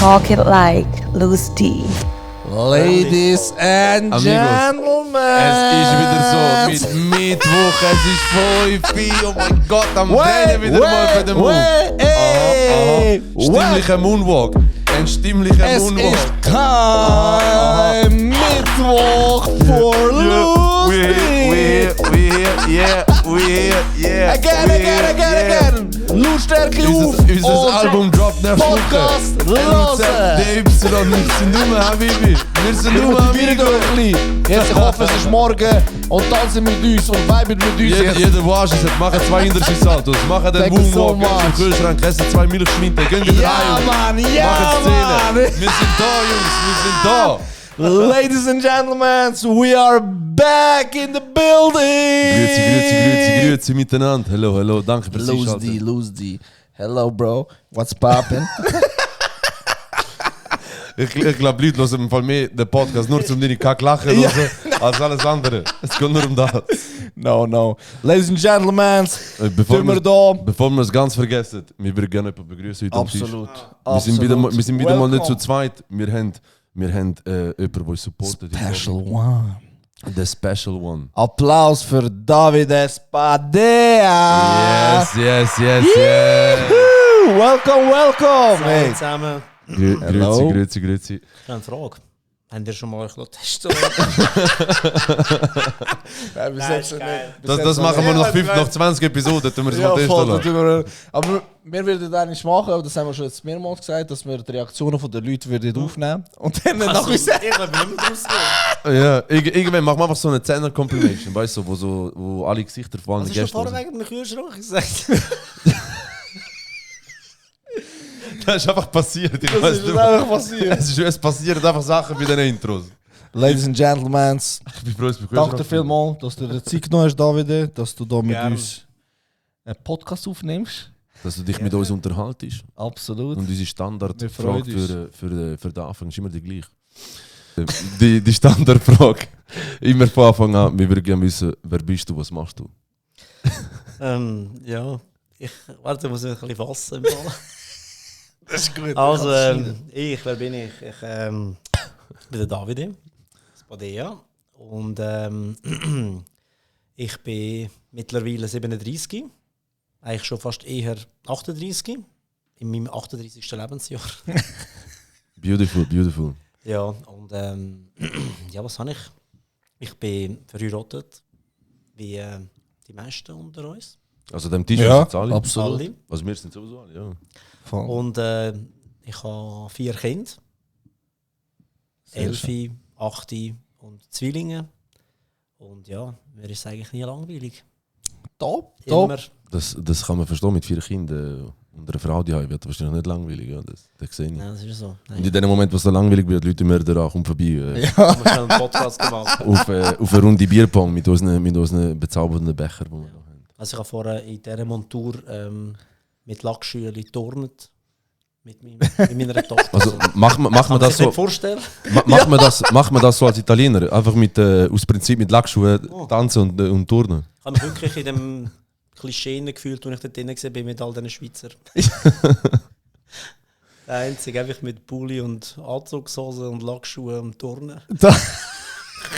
Talk it like Loose D. Ladies and Amigos, Gentlemen. Es ist wieder so, mit Mittwoch, es ist 5 Uhr, oh mein Gott, am Drehen wieder mal bei dem Mund. Stimmlicher Moonwalk, ein stimmlicher Es Moonwalk. ist kein Mittwoch for Lucy. Again. Lautstärke auf. Unser Album droppt nächste Woche. Podcast hören. Der Y, wir sind nur Habibi. Wir sind nur Habibi. Jetzt, ich hoffe, es ist morgen und tanzen mit uns und viben mit uns. Jeder, der was ist, machen 2 indische Saltos, machen den Thank you so Moonwalk, much. im Kühlschrank, essen 2 Milchschnitte, gehen wieder rein. Mann, Machen ja, Szene. Mann. Wir sind da, Jungs, wir sind da. Ladies and gentlemen, we are back in the building. Grüezi miteinander. Hello, danke fürs Einschalten. Lose D. Hello, bro. What's poppin'? Ich glaube, Leute hören im Fall mehr den Podcast nur zum deine Kack-Lachen hören, als alles andere. Es geht nur um das. No. Ladies and gentlemen, Bevor sind wir da. Bevor wir es ganz vergessen, wir würden gerne jemanden begrüßen heute am Tisch. Absolut. Wir sind wieder mal nicht zu Welcome. zweit. Wir haben jemanden, der uns supportet. Special one. The Special One. Applaus für David Espadea. Yes. Woo! Welcome. Hey. Hallo zusammen. Hello. Grüezi. Ich habe eine Frage. Habt ihr schon mal euch testen? Das machen wir nach 20 Episoden, tun wir es mal testen voll, lassen. aber wir würden das nicht machen, aber das haben wir schon jetzt mehrmals gesagt, dass wir die Reaktionen der Leute würden aufnehmen und dann nach uns sagen. Ich habe nicht mehr rausgehen. Ja, irgendwann machen wir einfach so eine 10er-Compilation, weißt du, wo alle Gesichter von allen Was hast du Gästen vorher sind. wegen dem Kühlschrank gesagt? Das ist einfach passiert. Ich Das weiß ist nicht. einfach passiert. Es passieren einfach Sachen bei den Intros. Ladies and Gentlemen, Ich bin froh, dass wir danke dir vielmals, dass du dir Zeit genommen hast, David, dass du da mit Gerne. uns einen Podcast aufnimmst. Dass du dich mit uns unterhaltest. Absolut. Und unsere Wir Standardfrage freuen uns. für den Anfang ist immer die gleiche. Die Standardfrage, immer von Anfang an, wir würden gerne wissen, wer bist du, was machst du? Ja. Warte, ich muss mich ein bisschen fassen. Im Fall. Das ist gut. Also, wer bin ich? Ich bin der Davide Spadea. Und ich bin mittlerweile 37. Eigentlich schon fast eher 38. In meinem 38. Lebensjahr. Beautiful. Ja, und ja, was habe ich? Ich bin verheiratet, wie die meisten unter uns. Also dem Tisch Ja, sind alle. absolut. Alle. Also wir sind sowieso alle, ja. Voll. Und ich habe 4 Kinder. Sehr 11, 8 und Zwillinge. Und ja, mir ist es eigentlich nie langweilig. Top. Immer. Das kann man verstehen mit 4 Kindern und einer Frau, die haben, wird wahrscheinlich nicht langweilig. Ja, das sehe ich. Ja, das ist so. Und in dem Moment, wo es dann langweilig wird, Leute mir da kommt vorbei. Ich habe schnell einen Podcast gemacht. Auf eine Runde Bierpong mit unseren bezaubernden Becher, die wir noch haben. Also ich habe vorher in dieser Montur mit Lackschülen geturnt. Mit meiner Tochter. Also macht man das Kann man sich so? nicht vorstellen? Macht man das so als Italiener? Einfach aus Prinzip mit Lackschuhen tanzen und turnen? Ich habe mich wirklich in dem Klischee gefühlt, als ich dort drin war mit all diesen Schweizer. Der einzige einfach mit Pulli und Anzugshose und Lackschuhe und Turnen.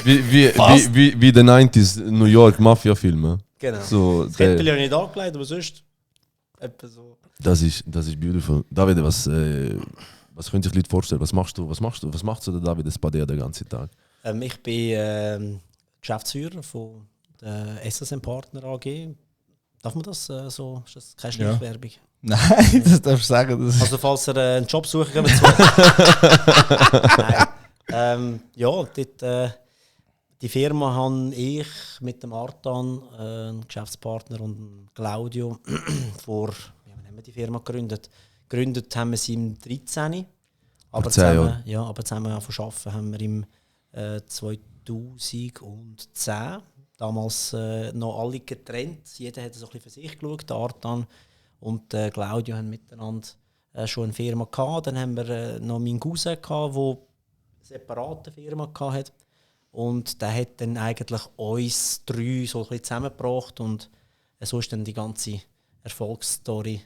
Wie der 90s New York Mafia-Film. Genau. So, Das Käppchen habe ich nicht angelegt, aber sonst etwa so. das ist beautiful. David, was können sich die Leute vorstellen? Was machst du? Was macht so der David Espadea den ganzen Tag? Ich bin Geschäftsführer von der SSM Partner AG. Darf man das so? Ist das keine Schleichwerbung? Nein, das darfst du sagen. Das Also falls ihr einen Job sucht, gehen wir Nein. Ja, dort, die Firma habe ich mit dem Artan, einem Geschäftspartner, und dem Claudio wann haben wir die Firma gegründet? Gegründet haben wir sie im 2013. Aber 10 Jahre. zusammen arbeiten haben wir im 2010. Damals noch alle getrennt. Jeder hat so ein bisschen für sich geschaut. Der Artan und Claudio haben miteinander schon eine Firma gehabt. Dann haben wir noch meinen Cousin gehabt, der eine separate Firma hatte. Und der hat dann eigentlich uns 3 so ein bisschen zusammengebracht. Und so ist dann die ganze Erfolgsstory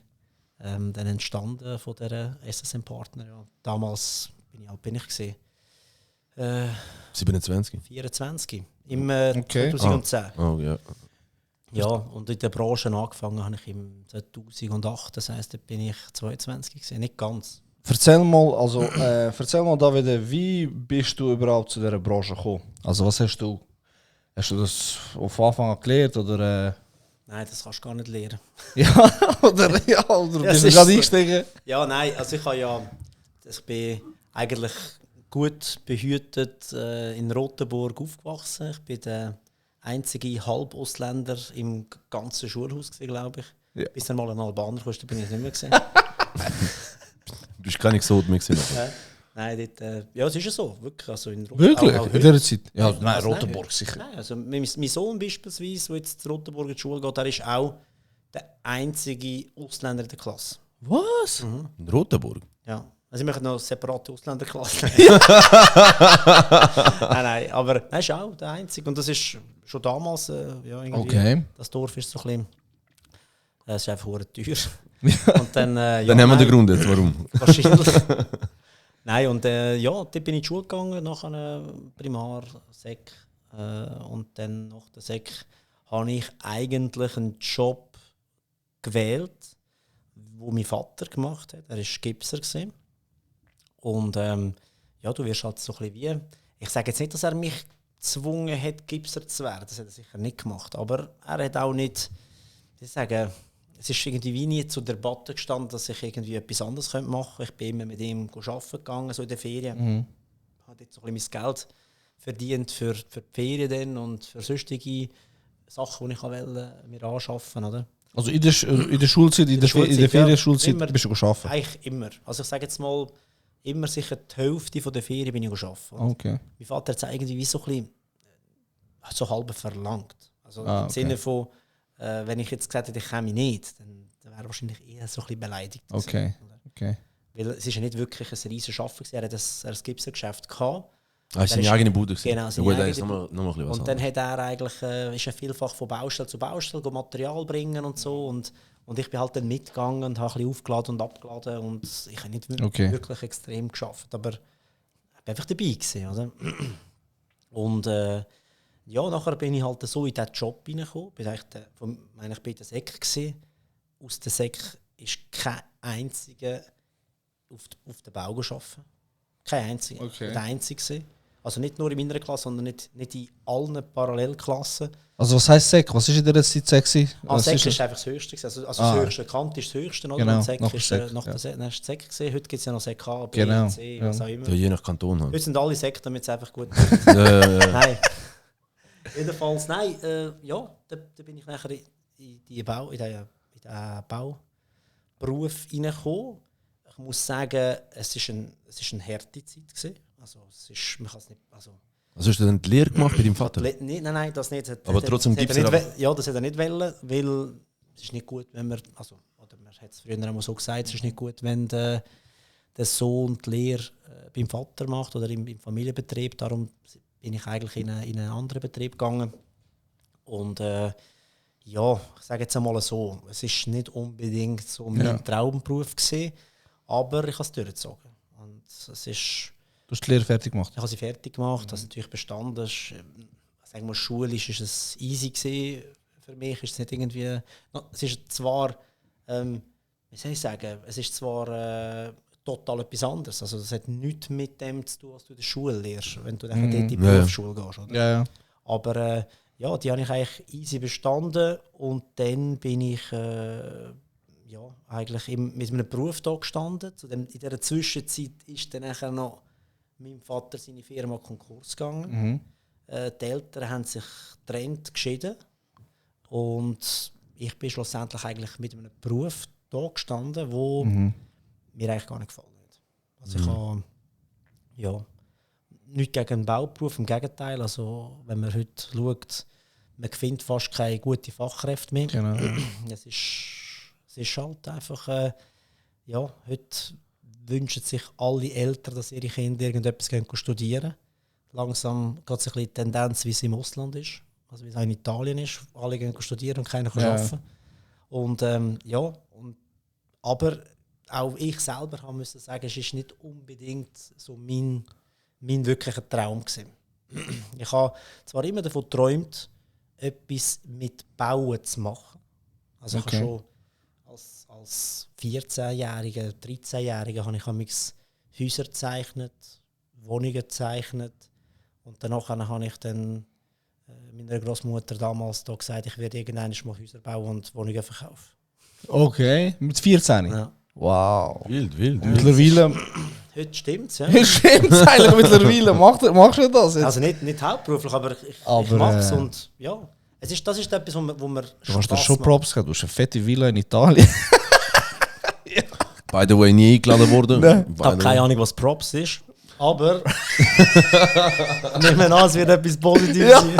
dann entstanden von der SSM-Partner. Ja. Damals bin ich gesehen. 27. 24 im Okay. 2010. Oh ja. Ja, und in der Branche angefangen habe ich im 2008, das heisst, da bin ich 22 gewesen, nicht ganz. Erzähl mal David, wie bist du überhaupt zu dieser Branche gekommen? Also was hast du das auf Anfang an gelernt oder Nein, das kannst du gar nicht lernen. oder bist Ja, du es gerade ist so. eingestiegen? Ja, nein, also ich bin eigentlich gut behütet in Rotenburg aufgewachsen. Ich bin der einzige Halbausländer im ganzen Schulhaus gewesen, glaube ich. Ja. Bis dann mal ein Albaner kommst, bin ich nicht mehr gesehen. Du bist gar nicht so mehr gewesen. Nein, dort, ja, es ist ja so, wirklich. Also in Wirklich? auch In heute. dieser Zeit? Ja, Also, nein, nein, Rotenburg sicher. Nein, also mein Sohn beispielsweise, der jetzt in Rotenburg in die Schule geht, der ist auch der einzige Ausländer in der Klasse. Was? In Rotenburg. Ja. Also ich möchte noch eine separate Ausländerklasse. Nein, aber er ist auch der Einzige. Und das ist schon damals, ja, irgendwie, Okay. das Dorf ist so ein bisschen, es ist einfach verdammt teuer. Und dann, ja, Dann haben wir nein, den Grund jetzt, warum. wahrscheinlich. Nein, und ja, dort bin ich in die Schule gegangen, nach einer Primar, Sek. Und dann nach der Sek habe ich eigentlich einen Job gewählt, wo mein Vater gemacht hat. Er war Gipser gewesen. Und ja, du wirst halt so ein bisschen wie... Ich sage jetzt nicht, dass er mich gezwungen hat, Gipser zu werden. Das hat er sicher nicht gemacht. Aber er hat auch nicht... Ich sage, es ist irgendwie wie nie zur Debatte gestanden, dass ich irgendwie etwas anderes machen könnte. Ich bin immer mit ihm arbeiten gegangen, so in den Ferien. Ich habe jetzt so ein bisschen mein Geld verdient für die Ferien dann und für sonstige Sachen, die ich mir anschaffen wollte. Also in der Schulzeit, in der Ferienschulzeit immer. bist du gearbeitet? Eigentlich immer. Also ich sage jetzt mal, immer sicher die Hälfte von der Ferien bin ich arbeiten. Und Okay. mein Vater hat es irgendwie wie so ein bisschen so halb verlangt. Also im okay. Sinne von, wenn ich jetzt gesagt hätte, ich käme nicht, dann wäre er wahrscheinlich eher so ein bisschen beleidigt. Okay. Oder? Okay. Weil es ist ja nicht wirklich ein riesen Arbeiten gewesen. Er hat ein Gipsergeschäft gehabt. Ah, ist seine eigene Bude gewesen. Genau, Ja, seine gut, das eigene ist nochmal ein bisschen was Und dann anderes. hat er eigentlich, ist er vielfach von Baustelle zu Baustelle go Material bringen und so. Und ich bin halt dann mitgegangen und habe ein bisschen aufgeladen und abgeladen. Und ich habe nicht wirklich extrem geschafft. Aber ich war einfach dabei gewesen, oder? Und ja, nachher bin ich halt so in diesen Job reingekommen. Ich war eigentlich bei der Sek gewesen. Aus der Sek ist kein einziger auf den Bau gearbeitet. Kein einziger. Okay. Der einzige gewesen. Also nicht nur in meiner Klasse, sondern nicht in allen Parallelklassen. Also was heisst Sek? Was war in dieser Zeit Sek? Sek ist einfach das Höchste gewesen. Also das Höchste bekannt ist das Höchste, oder? Genau, Und Sek nach der ist Sek, nach der Sek gewesen. Heute gibt es ja noch Sek A, B, Genau, C, ja. was auch immer. Ja, je nach Kanton halt. Heute sind alle Sek, damit es einfach gut Nein. Nein. Jedenfalls, nein, ja, da bin ich nachher in den Bauberuf reingekommen. Ich muss sagen, es ist eine harte Zeit gewesen. Also, man kann es nicht... Also hast du dann die Lehre gemacht bei deinem Vater? nein, das nicht. Aber trotzdem gibt gibt's es ja, das hat er nicht wollen, weil es ist nicht gut, wenn man... Also, oder man hat es früher einmal so gesagt, es ist nicht gut, wenn der Sohn die Lehre beim Vater macht oder im Familienbetrieb. Darum bin ich eigentlich in einen anderen Betrieb gegangen. Und ja, ich sage jetzt einmal so, es ist nicht unbedingt so mein Traumberuf gewesen, aber ich habe es durchgezogen. Und es ist... Du hast die Lehre fertig gemacht? Ich habe sie fertig gemacht, das natürlich bestanden. Sagen wir, schulisch ist es easy gewesen. Für mich ist es nicht irgendwie... Es ist zwar... wie soll ich sagen? Es ist zwar... total etwas anderes. Also das hat nichts mit dem zu tun, was du in der Schule lernst, wenn du dann dort in die Berufsschule gehst. Oder? Ja. Aber ja, die habe ich eigentlich easy bestanden und dann bin ich eigentlich mit einem Beruf da gestanden. In dieser Zwischenzeit ist dann nachher noch mein Vater seine Firma Konkurs gegangen. Die Eltern haben sich getrennt, geschieden und ich bin schlussendlich eigentlich mit einem Beruf da gestanden, wo mir eigentlich gar nicht gefallen hat. Also ich habe nichts gegen einen Bauberuf, im Gegenteil. Also wenn man heute schaut, man findet fast keine guten Fachkräfte mehr. Genau. Es ist halt einfach, heute wünschen sich alle Eltern, dass ihre Kinder irgendetwas studieren. Langsam geht es ein bisschen die Tendenz, wie es im Ausland ist. Also wie es auch in Italien ist. Alle gehen studieren und keiner kann arbeiten. Und und Aber auch ich selber musste sagen, es ist nicht unbedingt so mein wirklicher Traum gewesen. Ich habe zwar immer davon geträumt, etwas mit Bauen zu machen. Also ich habe schon als 14-Jähriger, 13-Jähriger habe ich Häuser gezeichnet, Wohnungen gezeichnet und danach habe ich dann meiner Großmutter damals da gesagt, ich werde irgendwann mal Häuser bauen und Wohnungen verkaufen. Okay, mit 14. Ja. Wow. Wild. Mittlerweile... Heute stimmt es, ja. Stimmt eigentlich mittlerweile. Machst du das jetzt? Also nicht hauptberuflich, aber ich Aber, mache es und ja. Das ist etwas, wo mir Du hast dir Spass schon macht. Props gehabt. Du hast eine fette Villa in Italien. By the way, nie eingeladen worden. Ich habe keine Ahnung, was Props ist, aber nehmen an, es wird etwas Positives sein.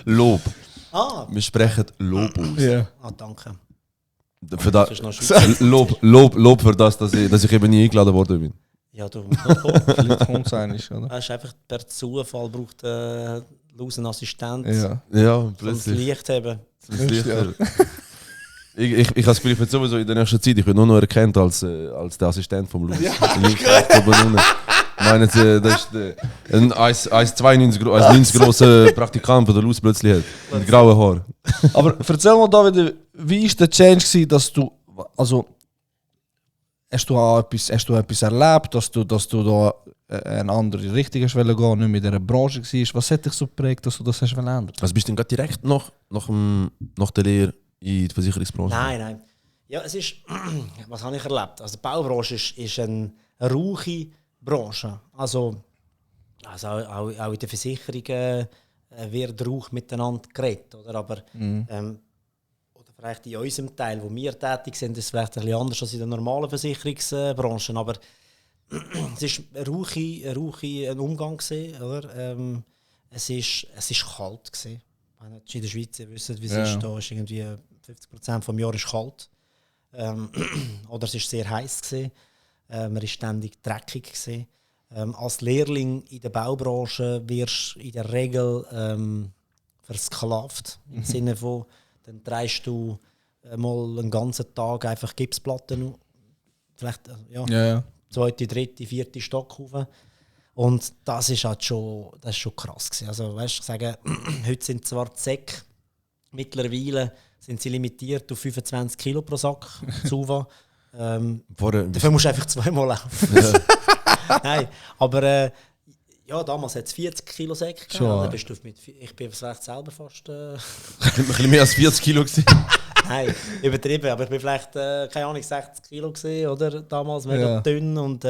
Lob. Ah, Wir sprechen Lob aus. Ja. danke. Für da, Das ist noch Schweizer. Lob für das, dass ich eben nie eingeladen worden bin. Ja, du musst noch kommen. Vielleicht kommt es eigentlich, oder? Es ist einfach per Zufall braucht Luz einen Assistent, Ja. Ja, um das plötzlich. Licht zu haben. Ich habe das Gefühl, ich werde sowieso in der nächsten Zeit, ich werde nur noch erkannt als der Assistent vom Luz. Meinen Sie, das ist ein 1,92 grosser Praktikant, der der Luz plötzlich hat. Mit grauen Haaren. Aber erzähl mal, David, wie war der Change gewesen, dass du, also, hast du etwas erlebt, dass du da eine andere Richtung hast wollen gehen, nicht mit dieser Branche warst? Was hat dich so geprägt, dass du das hast ändern? Also bist du dann gerade direkt nach der Lehre in die Versicherungsbranche? Nein. Ja, es ist, was habe ich erlebt? Also die Baubranche ist eine rauche Branche. Also auch in den Versicherungen wird Rauch miteinander geredet, oder? Aber oder vielleicht in unserem Teil, wo wir tätig sind, ist es vielleicht ein bisschen anders als in der normalen Versicherungsbranche. Aber es ist ein Umgang gewesen, oder? Es ist kalt gewesen. Wenn ihr in der Schweiz wisst, wie es ist, da ist irgendwie 50% vom Jahr ist kalt. Oder es ist sehr heiß gewesen. Man war ständig dreckig gewesen. Als Lehrling in der Baubranche wirst du in der Regel versklavt. Im Sinne von, dann drehst du mal einen ganzen Tag einfach Gipsplatten, vielleicht Ja. 2., 3., 4. Stock rauf. Und das ist schon krass gewesen. Also weißt du, sagen, heute sind zwar die Säcke, mittlerweile sind sie limitiert auf 25 Kilo pro Sack Zuwa. Dafür musst du einfach 2-mal laufen. Ja. Nein, aber damals hat es 40 Kilo Säcke gegeben. Schon. Dann bist du ich bin vielleicht selber fast... Ein bisschen mehr als 40 Kilo gewesen. Nein, übertrieben. Aber ich bin vielleicht, keine Ahnung, 60 Kilo gewesen, oder? Damals mega dünn und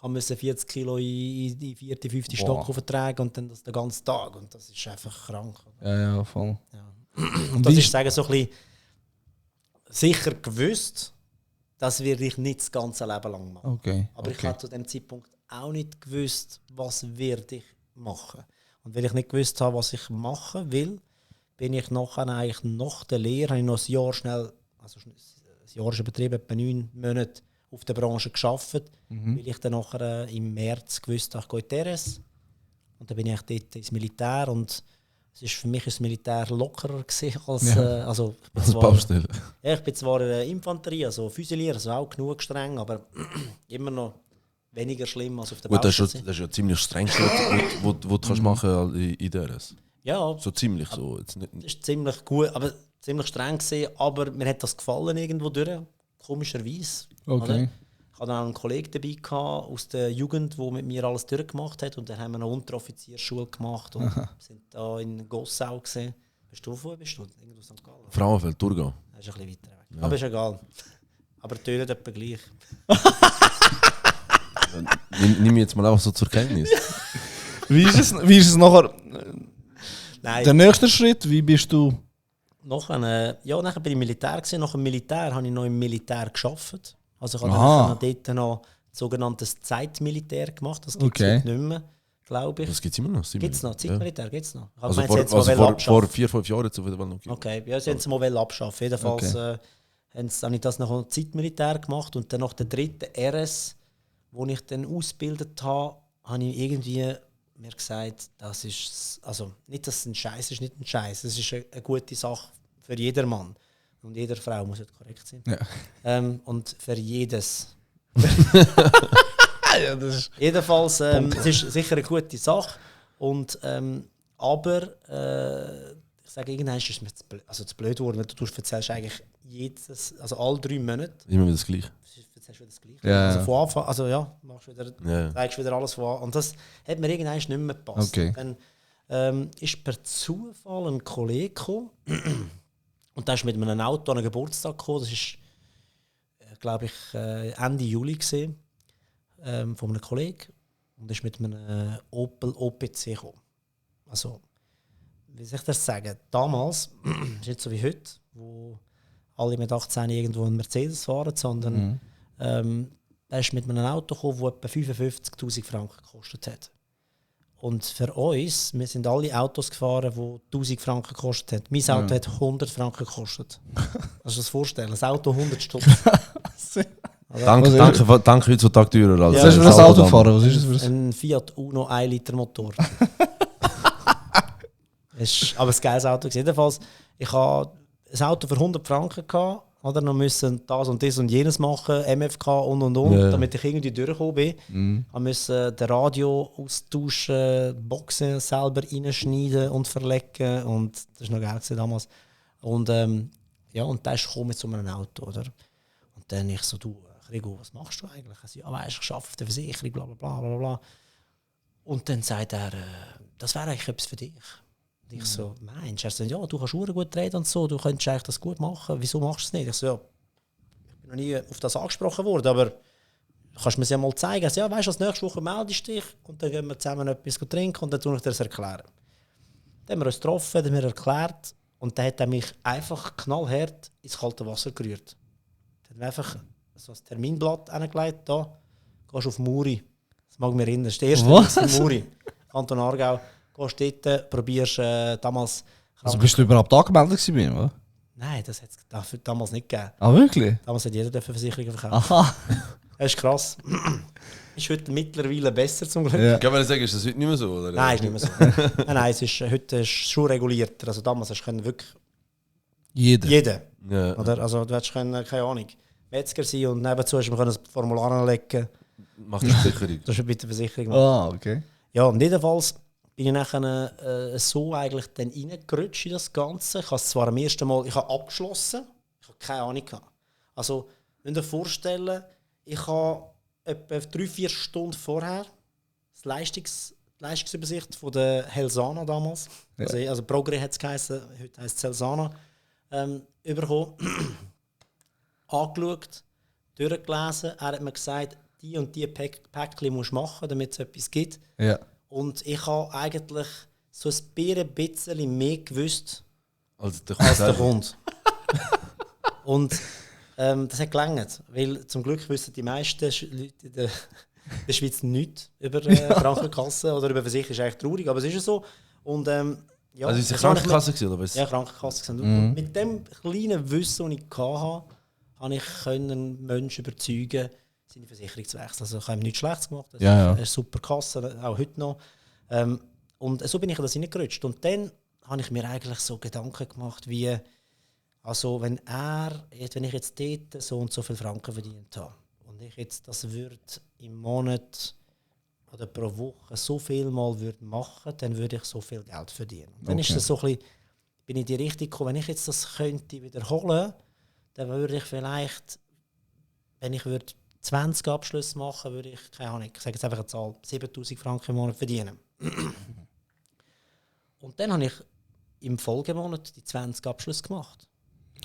musste 40 Kilo in die 4., 5. Stock auftragen und dann das den ganzen Tag. Und das ist einfach krank. Ja, voll. Ja. Und das ist, sagen, so ein bisschen sicher gewusst, das werde ich nicht das ganze Leben lang machen. Okay. Aber ich habe zu dem Zeitpunkt auch nicht gewusst, was werde ich machen. Und weil ich nicht gewusst habe, was ich machen will, bin ich nachher eigentlich nach der Lehre, habe ich noch ein Jahr schnell, also ein Jahr ist übertrieben, etwa 9 Monate auf der Branche gearbeitet, weil ich dann nachher im März gewusst habe, ich gehe in die RS. Und dann bin ich dort ins Militär und für mich ist das Militär lockerer gewesen als also Baustelle. ich bin zwar in der Infanterie, also Füsilier, also auch genug streng, aber immer noch weniger schlimm als auf der Gut, das Baustelle. ist ja ziemlich streng, was du kannst machen in der RS. Ja, So ziemlich so. Jetzt nicht, das ist ziemlich gut, aber ziemlich streng gewesen, aber mir hat das gefallen irgendwo durch, komischerweise. Okay. Oder? Ich hatte auch einen Kollegen dabei gehabt, aus der Jugend, der mit mir alles durchgemacht hat. Und dann haben wir eine Unteroffiziersschule gemacht und sind da in Gossau gesehen. Wo bist du? Irgendwo St. Gallen? Frauenfeld, Thurgau. Das ist ein bisschen weiter weg. Aber ist egal. Aber tönen etwa gleich. Nimm jetzt mal einfach so zur Kenntnis. Wie ist es nachher? Nein. Der nächste Schritt, wie bist du? Nachher bin ich im Militär gewesen. Nach dem Militär habe ich noch im Militär gearbeitet. Also ich habe Aha. dann dort noch sogenanntes Zeitmilitär gemacht. Das gibt es Okay. heute nicht mehr, glaube ich. Das gibt es immer noch. Gibt es noch? Zeitmilitär gibt es noch? Ich Also, meine, vor, sie haben es also mal vor abschaffen. 4-5 Jahren zu wieder noch. Okay, ja, sie haben es mal abschaffen. Jedenfalls habe ich das noch im Zeitmilitär gemacht und dann nach der 3. RS, wo ich dann ausgebildet habe, habe ich irgendwie mir gesagt, das ist, also nicht, dass es ein Scheiß ist, nicht ein Scheiß, es ist eine gute Sache für jedermann. Und jeder Frau muss nicht korrekt sein. Ja. Und für jedes. Ja, das ist Jedenfalls, es ist sicher eine gute Sache. Und, aber ich sage, irgendwann ist es mir zu blöd geworden, weil du erzählst eigentlich alle 3 Monate. Immer wieder das Gleiche. Erzählst wieder das Gleiche. Ja. Also von Anfang, also ja, Ja. zeigst wieder alles von an. Und das hat mir irgendwann nicht mehr gepasst. Okay. Dann ist per Zufall ein Kollege gekommen und der ist mit einem Auto an einen Geburtstag gekommen. Das war, glaube ich, Ende Juli gewesen, von einem Kollegen und ist mit einem Opel OPC gekommen. Also, wie soll ich das sagen? Damals, ist nicht so wie heute, wo alle mit 18 irgendwo einen Mercedes fahren, sondern der ist mit einem Auto gekommen, das etwa 55'000 Franken gekostet hat. Und für uns, wir sind alle Autos gefahren, die 1000 Franken gekostet haben. Mein Auto hat 100 Franken gekostet. Kannst du dir das vorstellen? Das Auto 100 Stutz. Danke heutzutage teurer als Was ist für ein Auto gefahren? Was ist das für ein... Ein Fiat Uno 1 Liter Motor. Es war aber ein geiles Auto. Jedenfalls, ich hatte ein Auto für 100 Franken gehabt, oder noch müssen das und das und jenes machen, MFK und, Ja. damit ich irgendwie durchgekommen bin. Ich musste den Radio austauschen, Boxen selber reinschneiden und verlegen und das war noch geil damals. Und ja, und der ist gekommen mit so einem Auto, oder? Und dann ich so, du, Rigo, was machst du eigentlich? Er so, ja, weißt, ich arbeite auf der Versicherung, bla bla bla bla bla. Und dann sagt er, das wäre eigentlich etwas für dich. Und ich so, meinst du? Er sagt, ja, du kannst gut reden und so, du könntest eigentlich das gut machen, wieso machst du es nicht? Ich so, ja, ich bin noch nie auf das angesprochen worden, aber kannst du mir es ja mal zeigen? Er so, ja, weißt du, als nächste Woche meldest du dich und dann gehen wir zusammen etwas trinken und dann tue ich dir das erklären. Dann haben wir uns getroffen, dann haben wir erklärt und dann hat er mich einfach knallhart ins kalte Wasser gerührt. Dann hat mir einfach so ein Terminblatt hingelegt, da gehst du auf Muri. Das mag mich erinnern, das ist der erste Was? in Muri, Kanton Aargau. Gehst dort, probierst damals... Also bist du überhaupt angemeldet gewesen, oder? Nein, das hat es damals nicht gegeben. Ah, wirklich? Damals hat jeder Versicherungen verkaufen. Aha. Das ist krass. Ist heute mittlerweile besser zum Glück. Ja. Kann man sagen, ist das heute nicht mehr so? Oder? Nein, ist nicht mehr so. Nein, es ist, heute ist es schon regulierter. Also damals hast du wirklich Jeder. jeder. Ja. Oder? Also du hättest können, keine Ahnung, Metzger sein und nebenzu hast du ein Formular anlegen. Macht die Versicherung. Das ist bitte Versicherung machen. Ah, okay. Ja, und jedenfalls bin ich nachher so eigentlich dann reingerutscht in das Ganze. Ich habe es zwar am ersten Mal abgeschlossen, ich habe keine Ahnung gehabt. Also, müsst ihr euch vorstellen, ich habe etwa 3-4 Stunden vorher die Leistungsübersicht von der Helsana damals, Ja. also Progre hat es geheißen, heute heisst es Helsana, bekommen, angeschaut, durchgelesen. Er hat mir gesagt, die und die Päckchen musst du machen, damit es etwas gibt. Ja. Und ich habe eigentlich so ein bisschen mehr gewusst Also der als der Kunde. Und das hat gelangt, weil zum Glück wissen die meisten Leute in der Schweiz nichts über Krankenkassen oder über Versicherung. Ist eigentlich traurig, aber es ist ja so. Und, ja, Also ist es das habe ich Krankenkasse gewesen, oder was? Ja, Krankenkasse. Und mit dem kleinen Wissen, das ich hatte, konnte ich einen Menschen überzeugen, seine Versicherung zu wechseln. Also ich habe ihm nichts Schlechtes gemacht. Das Ja, ja. ist eine super Kasse, auch heute noch. Und so bin ich in das hineingerutscht. Und dann habe ich mir eigentlich so Gedanken gemacht, wie, also wenn ich jetzt dort so und so viel Franken verdient habe und ich jetzt das würde im Monat oder pro Woche so viel mal würde machen, dann würde ich so viel Geld verdienen. Und dann ist das so ein bisschen, bin ich in die Richtung gekommen, wenn ich jetzt das könnte wiederholen, dann würde ich vielleicht, wenn ich würde 20 Abschlüsse machen, würde ich, keine Ahnung, ich sage jetzt einfach eine Zahl, 7'000 Franken im Monat verdienen. Und dann habe ich im Folgemonat die 20 Abschlüsse gemacht.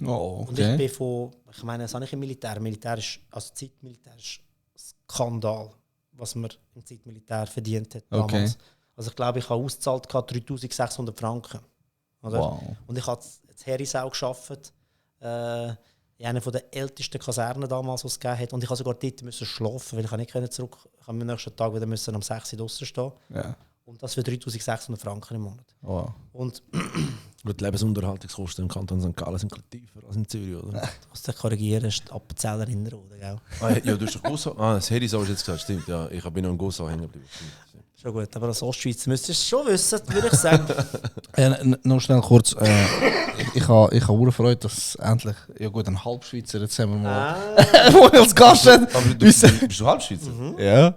Oh, Und ich okay. bin ich meine, das habe ich im Militär. Militär ist, also Zeitmilitär ist ein Skandal, was man im Zeitmilitär verdient hat damals. Okay. Also ich glaube, ich habe ausgezahlt 3'600 Franken. Oder? Wow. Und ich habe in Herisau gearbeitet, in einer der ältesten Kasernen damals, die es gegeben hat. Und ich musste sogar dort müssen schlafen, weil ich nicht zurück. Ich am nächsten Tag wieder müssen am 6 Uhr draussen stehen. Ja. Und das für 3'600 Franken im Monat. Wow. Und Gut, die Lebensunterhaltungskosten im Kanton St. Gallen sind tiefer als in Zürich, oder? was du korrigieren ist die Appenzeller Innerrhoden, gell? Ja, du hast doch Gossau. Das Herisau hast du jetzt gesagt, stimmt. Ja, ich bin noch in Gossau hängen geblieben. Stimmt. Schon gut, aber als Ostschweizer müsstest du es schon wissen, würde ich sagen. Noch schnell kurz. ich habe auch Freude, dass endlich, ja gut, ein Halbschweizer, jetzt haben wir mal, wo ich als Gast hat. Aber bist du Halbschweizer? Ja.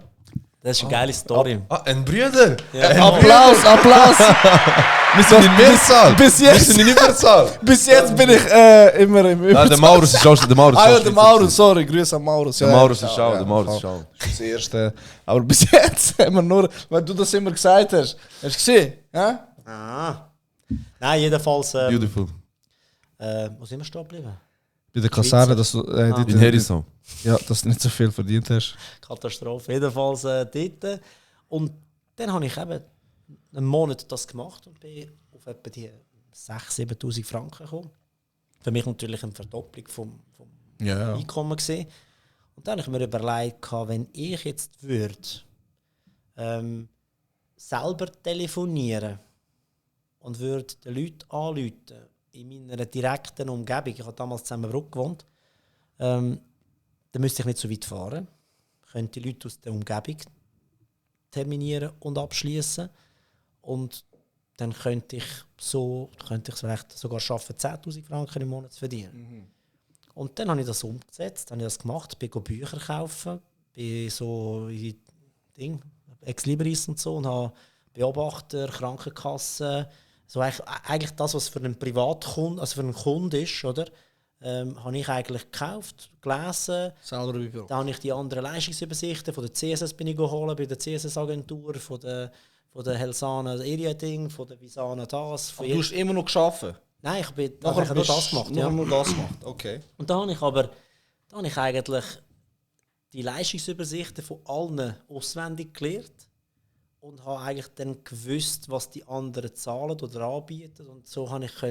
Das ist eine geile Story. Ein Brüder! Applaus! Wir sind in Mehrzahl! Bis Wir jetzt, sind in Überzahl! bis jetzt bin ich immer im Nein, der Maurus ist auch der Maurus. Ah ja, der Maurus, sorry, Grüße an Maurus. Der Maurus ist auch, der Maurus ist voll. auch. Das ist das Erste. Aber bis jetzt haben wir nur, weil du das immer gesagt hast. Hast du gesehen? Ja? Nein, jedenfalls. Beautiful. Wo sind wir stehen geblieben? Bei der Kaserne, dass du In Harrison. ja, dass du nicht so viel verdient hast. Katastrophe. Jedenfalls dort. Und dann habe ich eben einen Monat das gemacht und bin auf etwa die 6'000, 7'000 Franken gekommen. Für mich natürlich eine Verdopplung vom Ja. Einkommen gesehen. Und dann habe ich mir überlegt, wenn ich jetzt würde selber telefonieren und würde den Leuten anrufen in meiner direkten Umgebung, ich habe damals in Zusammenbruck gewohnt, dann müsste ich nicht so weit fahren. Ich könnte die Leute aus der Umgebung terminieren und abschließen und dann könnte ich es vielleicht sogar schaffen, 10'000 Franken im Monat zu verdienen. Und dann habe ich das umgesetzt, habe ich das gemacht, bin Bücher kaufen, bin so in Ding, Ex Libris und so und habe Beobachter, Krankenkassen, so eigentlich das, was für einen Privatkunden, also für einen Kunden ist, oder? Habe ich eigentlich gekauft, gelesen. Selber überprüft. Dann habe ich die anderen Leistungsübersichten von der CSS bin ich geholt, bei der CSS-Agentur, von der Helsana Area-Ding, von der Visana das. Aber du hast immer noch gearbeitet? Nein, ich habe Nachher nur das gemacht. Ja. Nur das gemacht, okay. Und da habe ich eigentlich die Leistungsübersichten von allen auswendig gelernt und habe eigentlich dann gewusst, was die anderen zahlen oder anbieten. Und so habe ich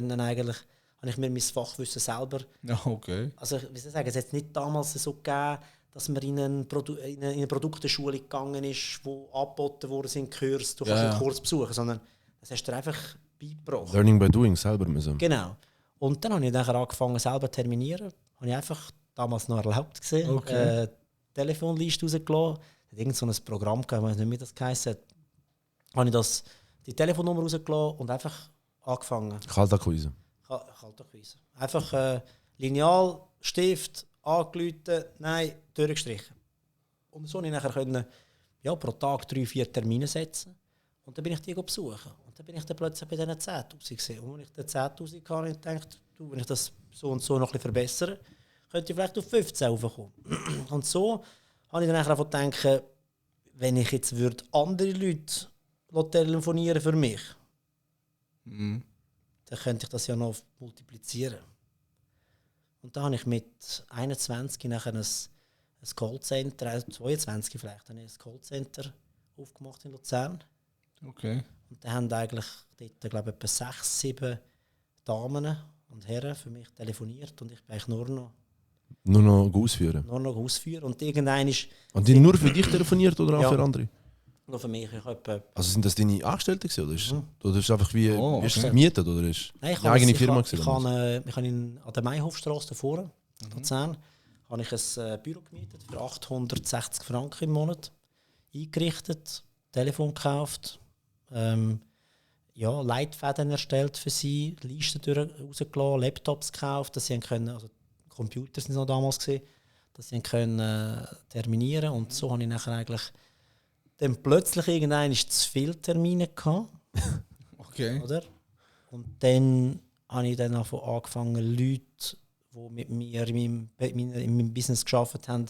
mir mein Fachwissen selber. Ja, okay. Also, wie soll ich sagen, es hat nicht damals so gegeben, dass man in eine Produkteschule gegangen ist, wo angeboten worden sind, Kurs, du kannst einen Kurs besuchen, sondern das hast du dir einfach beigebracht. Learning by doing, selber müssen. Genau. Und dann habe ich nachher angefangen, selber zu terminieren. Habe ich einfach damals noch erlaubt gesehen. Okay. Telefonliste rausgelassen. Es hat irgend so ein Programm gegeben, ich weiß nicht, wie das geheißen hat. Habe ich die Telefonnummer rausgelassen und einfach angefangen. Kaltakquise. Kaltakquise. Einfach Lineal, Stift, angerufen, nein, durchgestrichen. Und so konnte ich nachher pro Tag 3-4 Termine setzen. Und dann bin ich die besuchen. Und dann bin ich dann plötzlich bei diesen 10'000 gesehen. Und als ich dann 10'000 hatte, habe ich gedacht, wenn ich das so und so noch ein bisschen verbessere, könnte ich vielleicht auf 15 raufkommen. Und so habe ich dann einfach gedacht, wenn ich jetzt andere Leute telefonieren für mich, dann könnte ich das ja noch multiplizieren. Und da habe ich mit 21 nachher ein Callcenter, also 22 vielleicht, habe ich ein Callcenter aufgemacht in Luzern. Okay. Und da haben eigentlich dort, glaube ich, etwa 6, 7 Damen und Herren für mich telefoniert und ich bin eigentlich Nur noch ausführen. ausführen. Und irgendein ist... Und die nur für dich telefoniert oder auch Ja. für andere? Nur für mich. Ich habe Also sind das deine Angestellten gewesen, oder ist es einfach wie ist es okay. gemietet oder ist Nein, eine eigene Firma gewesen? Ich habe an der Mayhofstrasse davor, in Luzern, habe ich ein Büro gemietet für 860 Franken im Monat, eingerichtet, Telefon gekauft, Leitfäden erstellt für sie, Listen rausgelassen, Laptops gekauft, dass sie können, also Computer sind noch damals gesehen, dass sie können terminieren und so habe ich nachher eigentlich dann plötzlich irgendwann zu viele Termine gehabt. Okay. Oder? Und dann habe ich dann angefangen, Leute, die mit mir in meinem Business gearbeitet haben,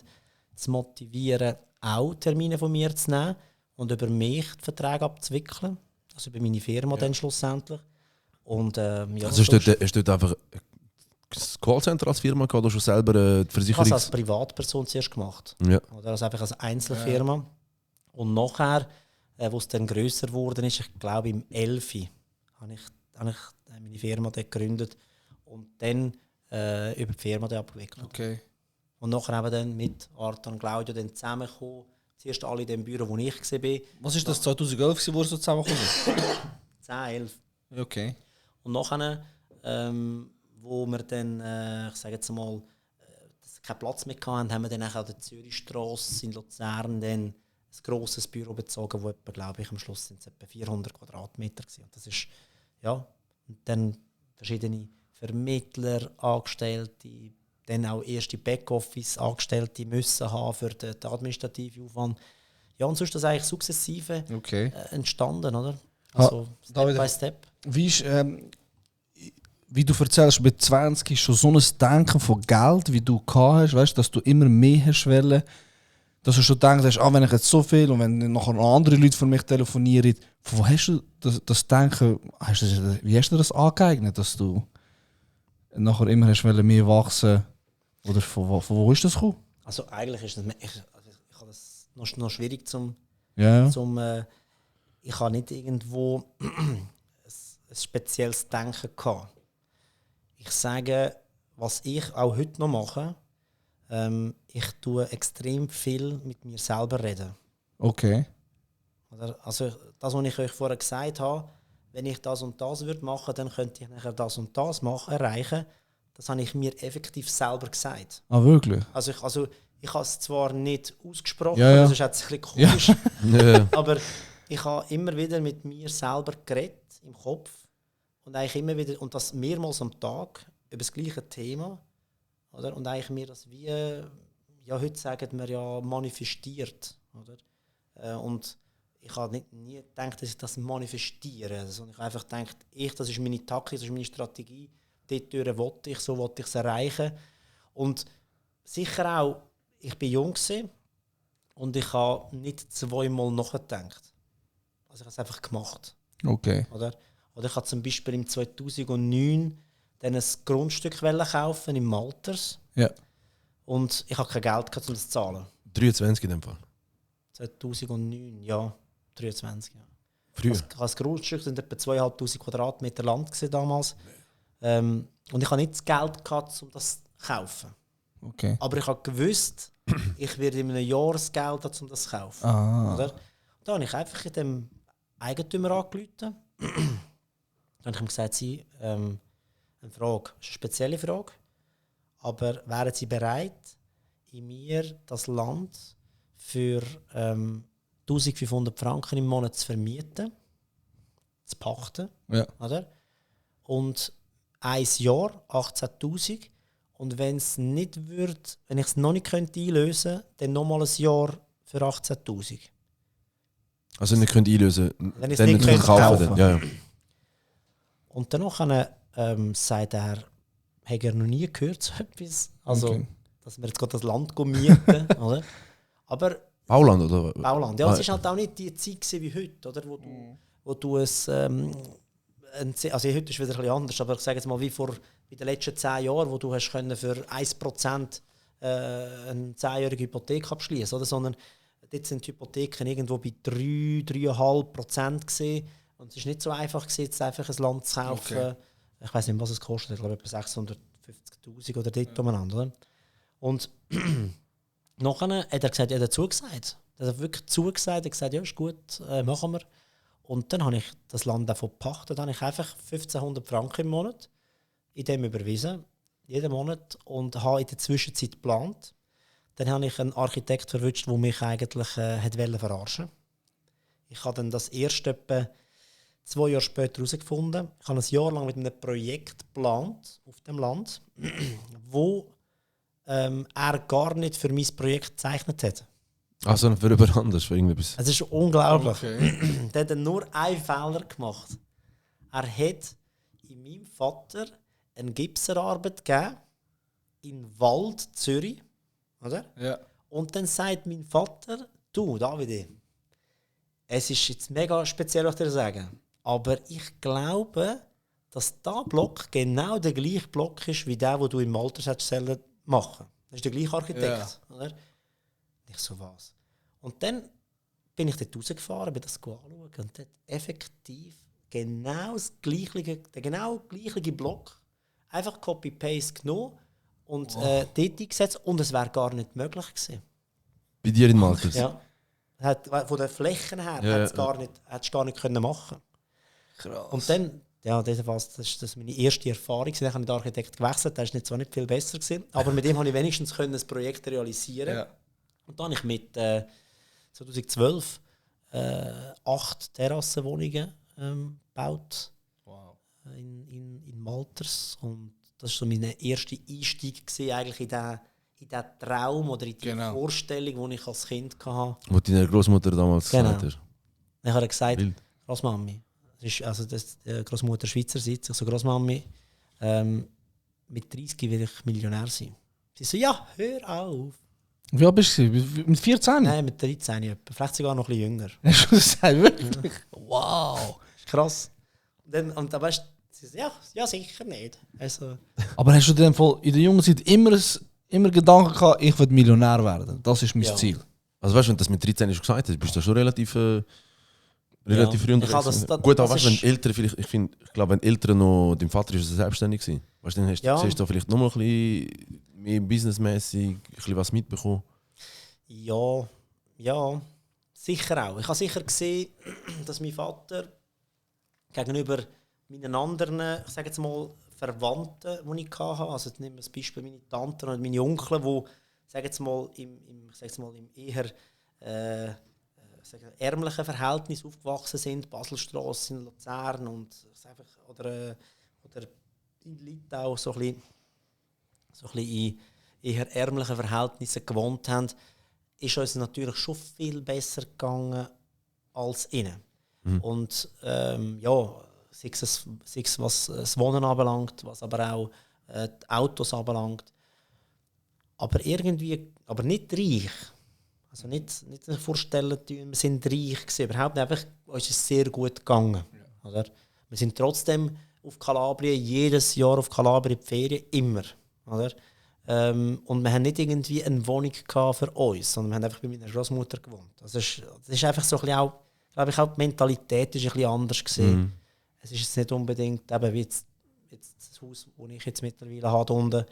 zu motivieren, auch Termine von mir zu nehmen und über mich die Verträge abzuwickeln. Also über meine Firma dann schlussendlich. Und, Also hast du dort einfach das Callcenter als Firma gehabt oder schon selber die ich habe Versicherung? es als Privatperson zuerst gemacht. Ja. Oder also einfach als Einzelfirma. Ja. Und nachher, wo es dann grösser geworden ist, ich glaube im 11. habe ich meine Firma dort gegründet und dann über die Firma dort abgewickelt. Okay. Und nachher eben dann mit Art und Claudio dann zusammengekommen. Zuerst alle in dem Büro, wo ich war. Was ist das 2011, wo wir so zusammengekommen sind? 10, 11. Okay. Und nachher, wo wir dann, ich sage jetzt mal, keinen Platz mehr hatten, haben wir dann auch an der Zürichstrasse in Luzern dann ein grosses Büro bezogen, wo etwa, glaube ich, am Schluss sind es etwa 400 Quadratmeter gewesen. Und das ist, ja, und dann verschiedene Vermittler, Angestellte, dann auch erste Backoffice-Angestellte müssen haben für den administrativen Aufwand. Ja, und sonst ist das eigentlich sukzessive entstanden, oder? Also Step by Step. Wie ist, wie du erzählst, mit 20 ist schon so ein Denken von Geld, wie du gehabt hast, weißt, dass du immer mehr hast wollen, dass du schon denkst, wenn ich jetzt so viel und wenn nachher noch andere Leute von mich telefonieren, von wo hast du das Denken, wie hast du das angeeignet, dass du nachher immer hast wollen, mehr wachsen, oder von wo ist das gekommen? Also eigentlich ist das, ich habe das noch schwierig zum ich habe nicht irgendwo ein spezielles Denken gehabt. Ich sage, was ich auch heute noch mache, ich tue extrem viel mit mir selber reden. Okay. Also das, was ich euch vorher gesagt habe, wenn ich das und das würde machen, dann könnte ich nachher das und das erreichen. Das habe ich mir effektiv selber gesagt. Ah, wirklich? Also ich habe es zwar nicht ausgesprochen, Ja. das ist jetzt ein bisschen komisch, aber ich habe immer wieder mit mir selber geredet im Kopf und eigentlich immer wieder, und das mehrmals am Tag über das gleiche Thema, oder? Und eigentlich mir das wie, ja heute sagen wir ja manifestiert, oder? Und ich habe nie gedacht, dass ich das manifestiere, sondern ich habe einfach gedacht, das ist meine Taktik, das ist meine Strategie, dort wollte ich, so wollte ich es erreichen. Und sicher auch, ich war jung und ich habe nicht zweimal nachgedacht. Also ich habe es einfach gemacht. Okay. Oder ich habe zum Beispiel im 2009 dann ein Grundstück kaufen im Malters. Ja. Und ich hatte kein Geld gehabt, um das zu zahlen. 23 in dem Fall. 2009, ja. 23, ja. Früher. Ich habe das Grundstück, das waren etwa 2500 Quadratmeter Land damals. Und ich hatte nicht das Geld gehabt, um das zu kaufen. Okay. Aber ich habe gewusst, ich werde in einem Jahr das Geld haben, um das zu kaufen. Oder? Und dann habe ich einfach in dem Eigentümer angerufen. Dann habe ich ihm gesagt, eine Frage, das ist eine spezielle Frage, aber wären Sie bereit, in mir das Land für 1500 Franken im Monat zu vermieten, zu pachten, Ja. oder? Und ein Jahr, 18'000, und wenn ich es noch nicht könnte einlösen könnte, dann nochmal ein Jahr für 18'000. Also nicht könnt einlösen, Wenn ich es dann nicht nicht kaufen. kaufen. Ja. Und danach sagt er, hat er noch nie gehört so etwas. Also, Okay. dass wir jetzt gerade das Land mieten, oder? Aber Bauland, oder? Bauland. Ja, es war halt auch nicht die Zeit gewesen wie heute, oder? Wo du es. Also heute ist es wieder ein bisschen anders, aber ich sage jetzt mal, wie in den letzten 10 Jahren, wo du hast können für 1% eine 10-jährige Hypothek abschließen, oder? Sondern dort sind die Hypotheken irgendwo bei 3,5% gesehen. Und es ist nicht so einfach gewesen, jetzt einfach ein Land zu kaufen. Okay. Ich weiß nicht, was es kostet. Ich glaube, etwa 650'000 oder dort umeinander. Oder? Und nachher hat er gesagt, er hat zugesagt. Er hat wirklich zugesagt. Er hat gesagt, ja, ist gut, machen wir. Und dann habe ich das Land davon gepachtet. Dann habe ich einfach 1500 Franken im Monat in dem überwiesen, jeden Monat, und habe in der Zwischenzeit geplant. Dann habe ich einen Architekt verwünscht, der mich eigentlich verarschen wollte. Ich habe dann das erst etwa 2 Jahre später herausgefunden. Ich habe ein Jahr lang mit einem Projekt geplant auf dem Land, wo er gar nicht für mein Projekt gezeichnet hat. Also für jemand anderes, für irgendetwas. Es ist unglaublich. Okay. Der hat nur einen Fehler gemacht. Er hat in meinem Vater eine Gipserarbeit gegeben in Wald, Zürich. Oder? Ja. Und dann sagt mein Vater, du, Davide, es ist jetzt mega speziell, was ich dir sage, aber ich glaube, dass dieser Block genau der gleiche Block ist, wie der, den du im Malters hättest machen. Das ist der gleiche Architekt. Ja. Oder? Ich so, was? Und dann bin ich dort rausgefahren, bin das anschauen und dort effektiv genau der genau gleiche Block einfach Copy-Paste genommen und dort eingesetzt, und es wäre gar nicht möglich gewesen. Bei dir in Malters? Ja. Von den Flächen her hättest du gar nicht können machen. Krass. Und dann, ja, das war meine erste Erfahrung. Dann habe ich den Architekt gewechselt, der war nicht viel besser gewesen, aber mit dem konnte ich wenigstens ein Projekt realisieren. Ja. Und dann habe ich mit 2012 8 Terrassenwohnungen gebaut. Wow. in Malters. Und das war so mein erster Einstieg gewesen, eigentlich in diesen Traum oder in die Vorstellung, die ich als Kind hatte. Wo deine Großmutter damals Genau. gesagt hat. Ich habe gesagt, Wild. Großmami, das Großmutter Schweizersitz, ich so Großmami, mit 30 will ich Millionär sein. Sie so, ja, hör auf. Wie alt bist du? Mit 14? Nein, mit 13 etwa, vielleicht sogar noch ein bisschen jünger. Hast du das gesagt? Wirklich? Wow. Krass. Und dann weißt du, sie so, ja, sicher nicht. Also, Aber hast du denn in der jungen Zeit immer Gedanken gehabt, ich will Millionär werden? Das ist mein Ja. Ziel. Also weißt du, wenn du das mit 13 gesagt hast, bist du schon relativ früh unterwegs. Gut, aber weißt du, wenn Eltern vielleicht, ich glaube, wenn Eltern noch, dein Vater ist selbstständig gewesen, weißt du, dann siehst du vielleicht noch mal ein bisschen mehr businessmäßig, ein bisschen was mitbekommen. Ja, sicher auch. Ich habe sicher gesehen, dass mein Vater gegenüber meinen anderen, ich sage jetzt mal, Verwandten, die ich hatte, also jetzt nehmen wir das Beispiel meine Tanten und meine Onkel, die, sage jetzt mal, im eher ärmlichen Verhältnis aufgewachsen sind, Baselstrasse in Luzern und oder in Litau so ein bisschen in eher ärmlichen Verhältnissen gewohnt haben, ist uns natürlich schon viel besser gegangen als ihnen. Und sei es was das Wohnen anbelangt, was aber auch die Autos anbelangt. Aber nicht reich. Also nicht sich vorstellen, wir sind reich gewesen. Überhaupt nicht. Einfach, uns ist es sehr gut gegangen. Ja. Oder? Wir sind trotzdem auf Kalabrien, jedes Jahr auf Kalabrien die Ferien, immer. Oder? Und wir haben nicht irgendwie eine Wohnung gehabt für uns, sondern wir haben einfach bei meiner Großmutter gewohnt. Also das ist einfach so ein bisschen auch, glaube ich, auch die Mentalität ist ein bisschen anders gewesen. Es ist jetzt nicht unbedingt eben wie jetzt das Haus, das ich jetzt mittlerweile habe, unten,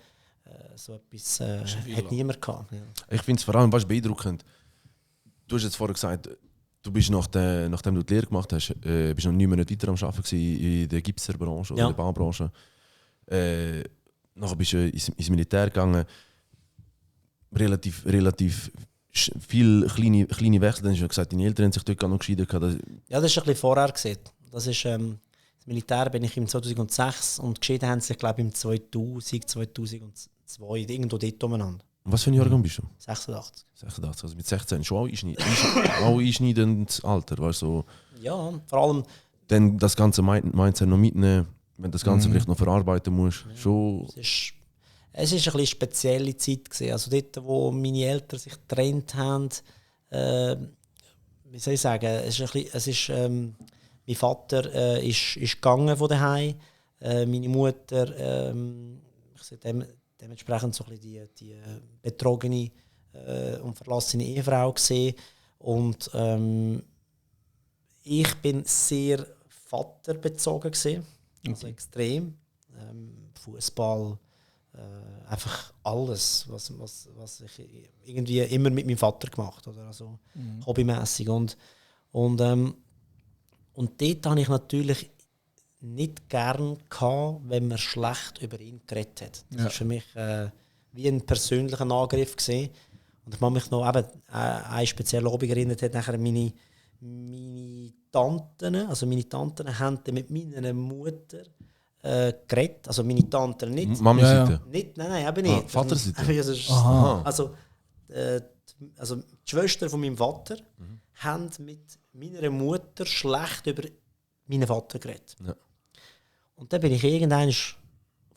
so etwas hat niemand gehabt. Ja. Ich finde es vor allem beeindruckend. Du hast jetzt vorher gesagt, du bist nachdem du die Lehre gemacht hast, bist noch 9 Monate weiter am Arbeiten gewesen in der Gipserbranche oder der Baubranche. Nachher bist du ins Militär gegangen. Relativ viele kleine Wechsel. Dann hast du gesagt, deine Eltern haben sich dort gar noch geschieden. Ja, das war ein bisschen vorher gesehen. Das ist, das Militär bin ich im 2006 und geschieden haben sich, glaube ich, im 2002, irgendwo dort umeinander. Und was für ein Jahrgang bist du? 86. 86, also mit 16 schon auch einschneidendes Alter. Weißt, so. Ja, vor allem. Dann das ganze Mindset noch mitnehmen, wenn du das Ganze vielleicht noch verarbeiten musst. Ja. Schon. Es war eine bisschen spezielle Zeit gewesen. Also dort, wo meine Eltern sich getrennt haben, wie soll ich sagen, mein Vater ist gegangen von daheim, meine Mutter dementsprechend so ein bisschen die betrogene und verlassene Ehefrau gesehen. Und ich bin sehr vaterbezogen gesehen, also extrem. Fußball, einfach alles, was ich irgendwie immer mit meinem Vater gemacht habe, also hobbymäßig. Und dort habe ich natürlich nicht gern gehabt, wenn man schlecht über ihn geredet hat. Das war für mich wie ein persönlicher Angriff gewesen. Und ich kann mich noch einen speziellen Abend erinnert, hat nachher meine Tanten, haben mit meiner Mutter geredet. Also meine Tanten nicht. Mami-Seite? Nein, eben nicht. Vaterseite? Also die Schwestern von meinem Vater haben mit meiner Mutter schlecht über meinen Vater geredet. Ja. Und dann bin ich irgendwann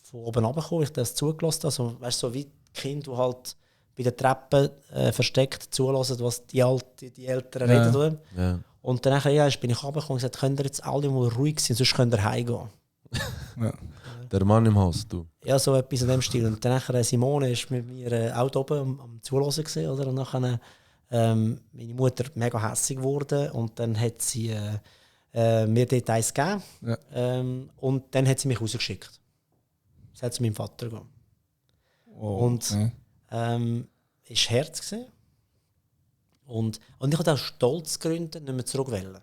von oben runtergekommen, ich das zugelassen. Also, weißt du, so wie Kind, die halt bei der Treppe versteckt zulassen, was die Eltern reden. Oder? Ja. Und dann bin ich runtergekommen und gesagt, könnt ihr jetzt alle mal ruhig sein, sonst könnt ihr heimgehen. Ja. Der Mann im Haus, du. Ja, so etwas in dem Stil. Und dann Simone ist mit mir auch oben am Zulassen gewesen, oder? Und dann meine Mutter mega hässig geworden und dann hat sie mir Details gegeben. Ja. Und dann hat sie mich rausgeschickt. Sie hat zu meinem Vater gehen. Oh, und ist Herz gewesen. Und ich hatte auch Stolzgründe, nicht mehr zurück wollen.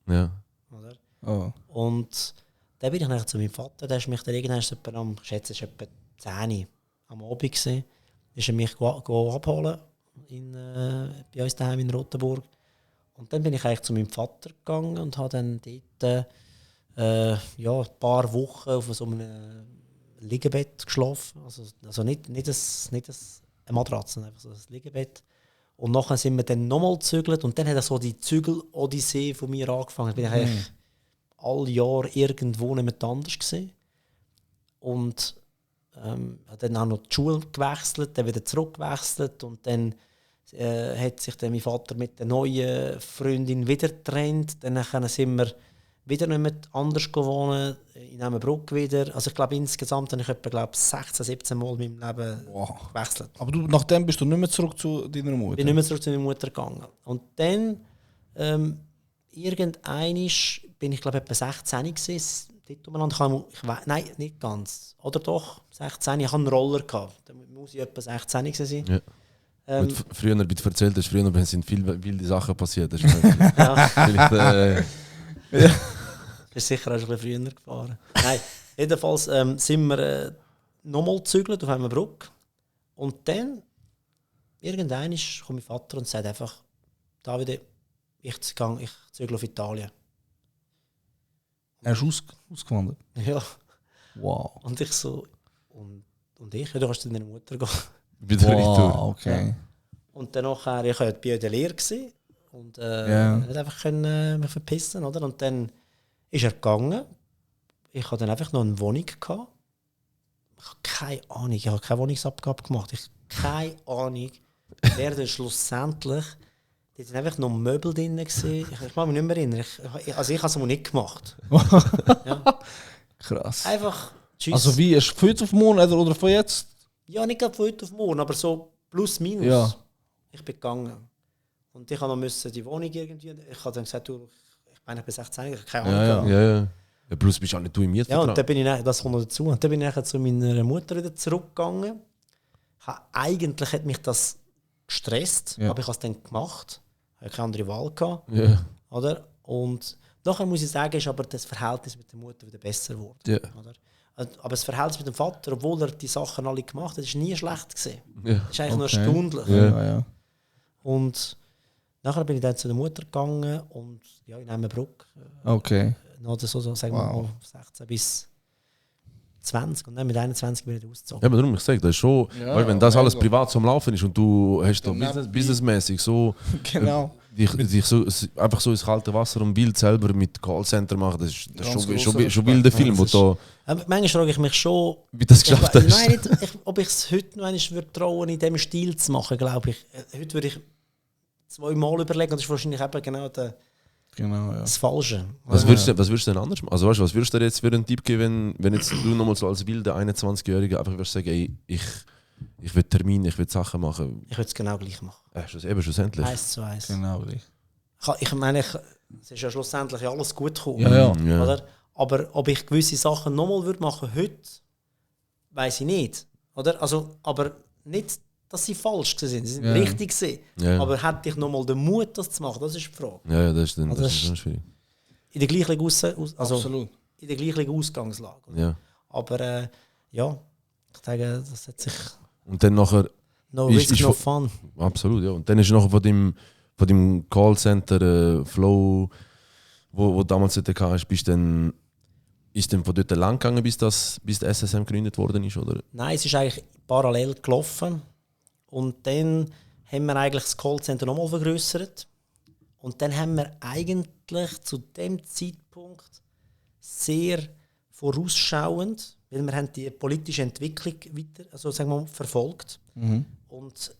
Ja. Oder? Oh. Und dann bin ich nachher zu meinem Vater, der ist mich dann irgendwann ich schätze, es war etwa 10 Uhr am Abend gewesen, ist er mich abholen bei uns daheim in Rotenburg. Und dann bin ich eigentlich zu meinem Vater gegangen und habe dann dort ein paar Wochen auf so einem Liegebett geschlafen. Also nicht eine Matratze, einfach so ein Liegebett. Und nachher sind wir dann nochmal gezügelt und dann hat so die Zügel-Odyssee von mir angefangen. Ich bin eigentlich alle Jahre irgendwo nicht anders gesehen. Und dann auch noch die Schule gewechselt, dann wieder zurückgewechselt und dann hat sich dann mein Vater mit der neuen Freundin wieder getrennt. Dann sind wir wieder nicht mehr anders gewohnt, in einem Bruck wieder. Also ich glaube insgesamt habe ich etwa 16, 17 Mal in meinem Leben gewechselt. Aber nachdem bist du nicht mehr zurück zu deiner Mutter? Ich bin nicht mehr zurück zu meiner Mutter gegangen. Und dann irgendeinisch bin ich glaube etwa 16 gewesen. Nein, nicht ganz. Oder doch, 16. Ich hatte einen Roller gehabt. Da muss ich etwa 16 sein. Ja. Früher, wie du erzählt hast, früher sind viele wilde Sachen passiert. Das ist vielleicht, Du bist sicher auch schon ein bisschen früher gefahren. Nein, jedenfalls sind wir nochmal gezügelt auf einem Bruck. Und dann, irgendwann kommt mein Vater und sagt einfach, David, ich zügle auf Italien. Hast du ausgewandert? Ja. Wow. Und ich so, und ich? Ja, du kannst zu deiner Mutter gehen. Okay. Ja. Und dann nachher, ich war bei der Lehre und nicht einfach mich verpissen, oder? Und dann ist er gegangen. Ich hatte dann einfach noch eine Wohnung gehabt. Ich habe keine Ahnung, ich habe keine Wohnungsabgabe gemacht. Ich habe keine Ahnung, wer dann schlussendlich. Da waren einfach noch Möbel drin. Ich mag mich nicht mehr erinnern. Ich habe es mal nicht gemacht. Ja. Krass. Einfach tschüss. Also wie, ist von heute auf morgen oder von jetzt? Ja, nicht gerade von heute auf morgen, aber so plus minus. Ja. Ich bin gegangen. Und ich musste noch die Wohnung irgendwie. Ich habe dann gesagt, du, ich bin 16, ich habe keine Ahnung. Ja, plus bist du auch nicht du im Mietvertrag. Ja, und dann bin ich, das kommt noch dazu. Und dann bin ich zu meiner Mutter wieder zurückgegangen. Eigentlich hat mich das gestresst, aber ich habe es dann gemacht. Ich hatte keine andere Wahl gehabt. Ja. Oder? Und nachher muss ich sagen, ist aber das Verhältnis mit der Mutter wieder besser geworden. Ja. Oder? Aber das Verhältnis mit dem Vater, obwohl er die Sachen alle gemacht hat, ist nie schlecht gewesen. Ja. Das ist eigentlich nur erstaunlich. Ja. Und nachher bin ich dann zu der Mutter gegangen und in Emmenbruck. Okay. Noch so sagen wir mal 16 bis 20 und dann mit 21 bin ich ausgezogen. Ja, aber darum, ich sage, das ist schon, weil wenn das alles privat so am Laufen ist und du hast da businessmäßig so, genau. dich so, einfach so ins kalte Wasser und Bild selber mit Callcenter machen, das ist schon wilder Film, wo da... Manchmal frage ich mich schon, wie das geschafft hast. Nein, ob ich es heute noch einmal würde trauen, in diesem Stil zu machen, glaube ich. Heute würde ich 2 Mal überlegen und das ist wahrscheinlich eben genau das Falsche. Was würdest du denn anders machen? Also weißt du, was würdest du dir jetzt für einen Tipp geben, wenn jetzt du nochmal so als wilder 21-Jähriger einfach würdest sagen, ey, ich will Termine, ich will Sachen machen. Ich würde es genau gleich machen. Eben schlussendlich. 1:1. Genau gleich. Ich meine, es ist ja schlussendlich alles gut gekommen. Ja. Oder? Aber ob ich gewisse Sachen nochmal machen würde heute, weiss ich nicht. Oder? Also, aber nicht, dass sie falsch sind. Sie sind richtig gewesen. Ja. Aber hätte ich nochmal den Mut, das zu machen? Das ist die Frage. Ja, das ist schon schwierig. In der gleichen Absolut. in der gleichen Ausgangslage. Oder? Ja. Aber ich denke, das hat sich... Und dann nachher... No risk, no fun. Absolut, ja. Und dann ist nachher von dem Callcenter Flow, wo damals dort hast, ist dann von dort lang gegangen, bis der SSM gegründet worden ist, oder? Nein, es ist eigentlich parallel gelaufen. Und dann haben wir eigentlich das Callcenter nochmal vergrößert. Und dann haben wir eigentlich zu dem Zeitpunkt sehr vorausschauend, weil wir haben die politische Entwicklung weiter, also sagen wir mal, verfolgt. Mhm. Und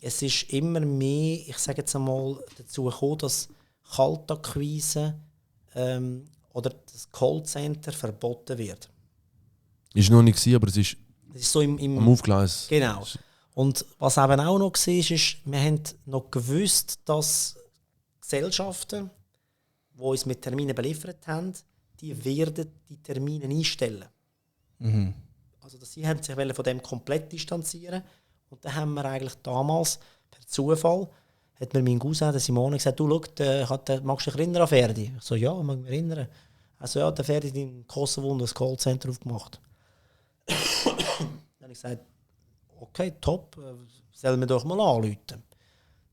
es ist immer mehr, ich sage jetzt einmal, dazu gekommen, dass Kaltakquise oder das Callcenter verboten wird. Ist noch nicht gewesen, aber es ist so im am Aufgleis. Genau. Und was eben auch noch war, ist, wir haben noch gewusst, dass Gesellschaften, die uns mit Terminen beliefert haben, die werden die Termine einstellen. Mhm. Also sie haben sich von dem komplett distanzieren. Und dann haben wir eigentlich damals, per Zufall, hat mir mein Cousin, der Simone, gesagt, du schau, magst du dich erinnern an Ferdi? Ich so, ja, ich mag mich erinnern. Also ja, der Ferdi hat in Kosovo ein Callcenter aufgemacht. Dann habe ich gesagt, okay, top, sollen wir doch mal anrufen.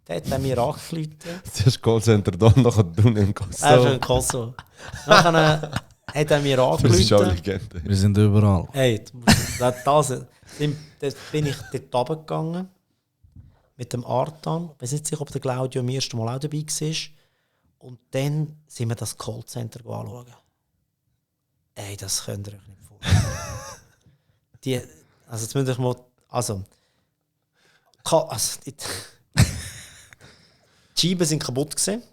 Dann hat er mir angerufen. Das Callcenter da, nachher du in Kosovo. Er ist in Kosovo. Nachher hat er mir Das ist auch angerufen. Legende. Wir sind überall. Hey, dann bin ich dort runtergegangen mit dem Artan. Ich weiß nicht sicher, ob der Claudio am ersten Mal auch dabei war. Und dann sind wir das Callcenter anschauen. Ey, das könnt ihr euch nicht vorstellen. Jetzt müsst ihr mal... Die Scheiben sind kaputt gewesen.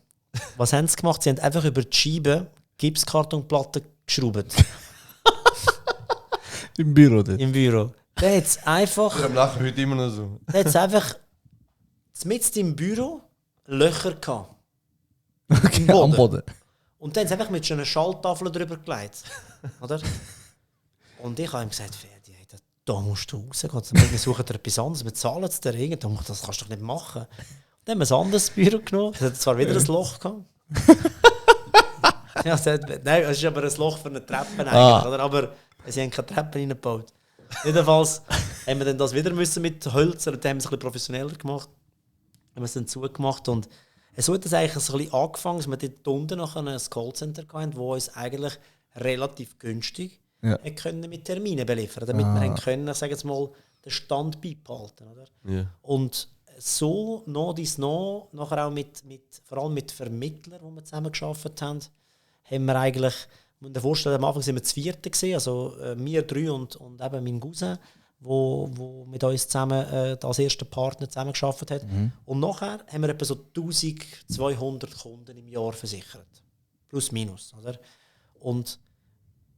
Was haben sie gemacht? Sie haben einfach über die Scheiben Gipskartonplatten geschraubt. Im Büro dort. Im Büro. Der hat es einfach... Wir haben nachher heute immer noch so. Der hat einfach... Mitten im Büro Löcher gehabt. Okay, am Boden. Und dann haben sie einfach mit so einer Schalltafel drüber gelegt. Oder? Und ich habe ihm gesagt, Ferdi, hey, da musst du rausgehen. Wir suchen dir etwas anderes, wir zahlen es dir irgendwann. Das kannst du doch nicht machen. Dann haben wir ein anderes Büro genommen. Es hat zwar wieder ein Loch gehabt. Ja, nein, es ist aber ein Loch für eine Treppe eigentlich, oder? Aber sie haben keine Treppe reingebaut. Jedenfalls haben wir dann das wieder müssen mit Hölzern und dann haben wir es ein bisschen professioneller gemacht. Haben wir es dann zugemacht und so hat es eigentlich so ein bisschen angefangen, dass wir dort unten noch ein Callcenter hatten, wo uns eigentlich relativ günstig können mit Terminen beliefern, damit wir können, ich sage jetzt mal, den Stand beibehalten, oder? Ja. Und so nachher auch vor allem mit Vermittlern, die wir zusammen gearbeitet haben wir eigentlich, man muss sich vorstellen, am Anfang waren wir zu viert gewesen, also wir drei und eben mein Cousin, wo mit uns zusammen als erster Partner zusammen gearbeitet hat. Und nachher haben wir etwa so 1200 Kunden im Jahr versichert. Plus, minus. Oder? Und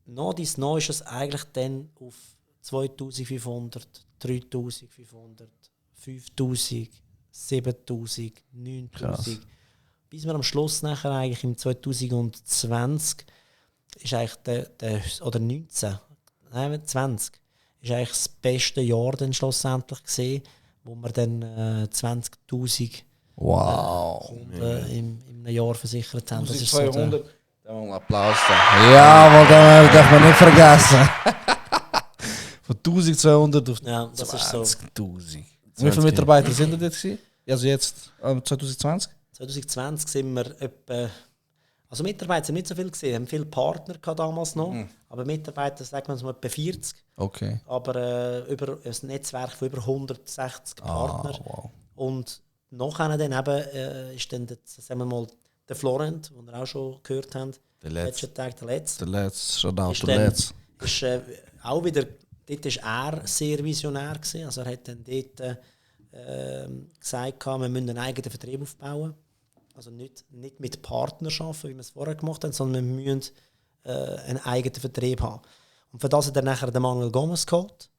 noch ist es eigentlich dann auf 2500, 3500, 5000, 7000, 9000. Bis wir am Schluss nachher eigentlich im 2020 ist eigentlich oder 19, nein, 20 ist eigentlich das beste Jahr dann schlussendlich gesehen, wo wir dann 20.000 Kunden in einem Jahr versichert haben. Das ist so da mal einen Applaus da. Ja, aber das darf man nicht vergessen. Von 1200 auf 20.000. Wie viele Mitarbeiter sind da jetzt? Also jetzt 2020? 2020 sind wir etwa... Also Mitarbeiter sind nicht so viel gesehen. Wir haben viele Partner damals noch. Aber Mitarbeiter, sagen wir mal, etwa 40. Okay. Aber über ein Netzwerk von über 160 Partnern. Wow. Und nachher dann eben ist dann sagen wir mal, der Florent, den wir auch schon gehört haben. Der letzte. Der letzte, Shoutout der letzte. Ist auch wieder, dort war er sehr visionär gewesen. Also er hat dann dort gesagt, wir müssen einen eigenen Vertrieb aufbauen. Also nicht mit Partnern arbeiten, wie wir es vorher gemacht haben, sondern wir müssen einen eigenen Vertrieb haben. Und für das hat er nachher den Manuel Gomez geholt.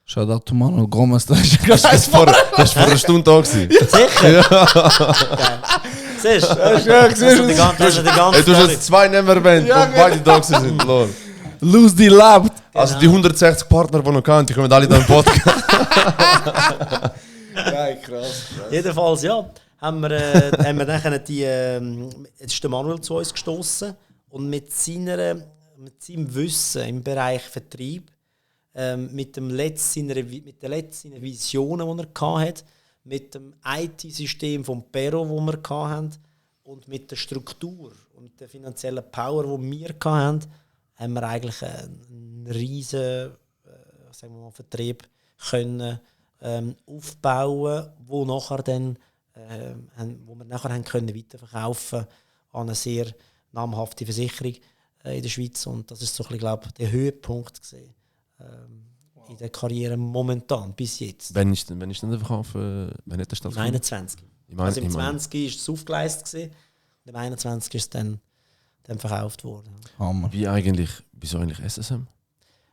Shoutout to Manuel Gomez. Das ist vor einer Stunde da gewesen. Sicher? Ja. Siehst du? Du hast jetzt 2 Namen erwähnt, die beide da sind. Lol. Lose die Lab. Also die 160 Partner, die noch kamen, die kommen alle da im Podcast. Geil, krass. Jedenfalls, ja, haben wir nachher jetzt ist der Manuel zu uns gestoßen und mit seinem Wissen im Bereich Vertrieb, mit den letzten Visionen, die er hatte, mit dem IT-System vom Pero, das wir hatten, und mit der Struktur und der finanziellen Power, die wir hatten, haben wir eigentlich einen riesen sagen wir mal, Vertrieb können aufbauen, wo nachher dann wo wir nachher haben können weiterverkaufen an eine sehr namhafte Versicherung in der Schweiz, und das ist so ein bisschen, glaube ich, der Höhepunkt gewesen, in der Karriere momentan bis jetzt. Wann ist denn der Verkauf? Wann hat der stattgefunden? Im 21. Also im 20 ist es aufgeleistet gewesen, und im 21 ist es dann verkauft worden. Hammer. Wieso eigentlich SSM?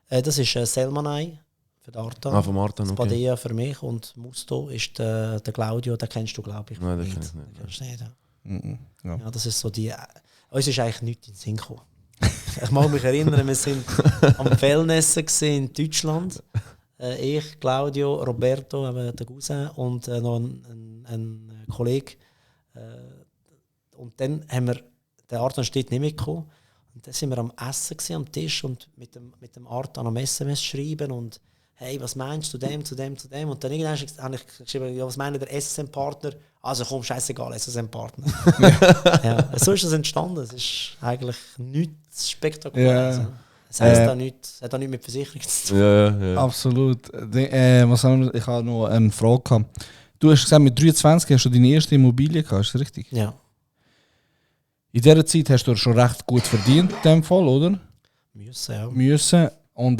Das ist Selmanay für den Artan. Vom Artan, okay. Spadea für mich und Musto ist der Claudio, den kennst du, glaube ich. Nein, den kenn ich nicht. Den kennst du nicht, ja. Ja. Ja, das ist so die... Uns ist eigentlich nichts in den Sinn gekommen. Ich mag mich erinnern, wir sind am Fellnessen in Deutschland. Ich, Claudio, Roberto, der Cousin und noch ein Kollege. Und dann haben wir... Der Artan steht nicht mitgekommen. Und dann sind wir am Essen am Tisch und mit dem Artan am SMS schreiben und hey, was meinst du zu dem? Und dann irgendwann habe ich geschrieben, ja, was meint der SSM-Partner? Also komm, scheißegal, SSM-Partner. Ja, so ist das entstanden. Es ist eigentlich nichts Spektakuläres. Ja. Es heisst auch nichts, hat auch nichts mit Versicherung zu tun. Ja. Absolut. Ich habe noch eine Frage gehabt. Du hast gesagt, mit 23 hast du deine erste Immobilie gehabt, ist das richtig? Ja. In dieser Zeit hast du schon recht gut verdient, in dem Fall, oder? Müssen. Und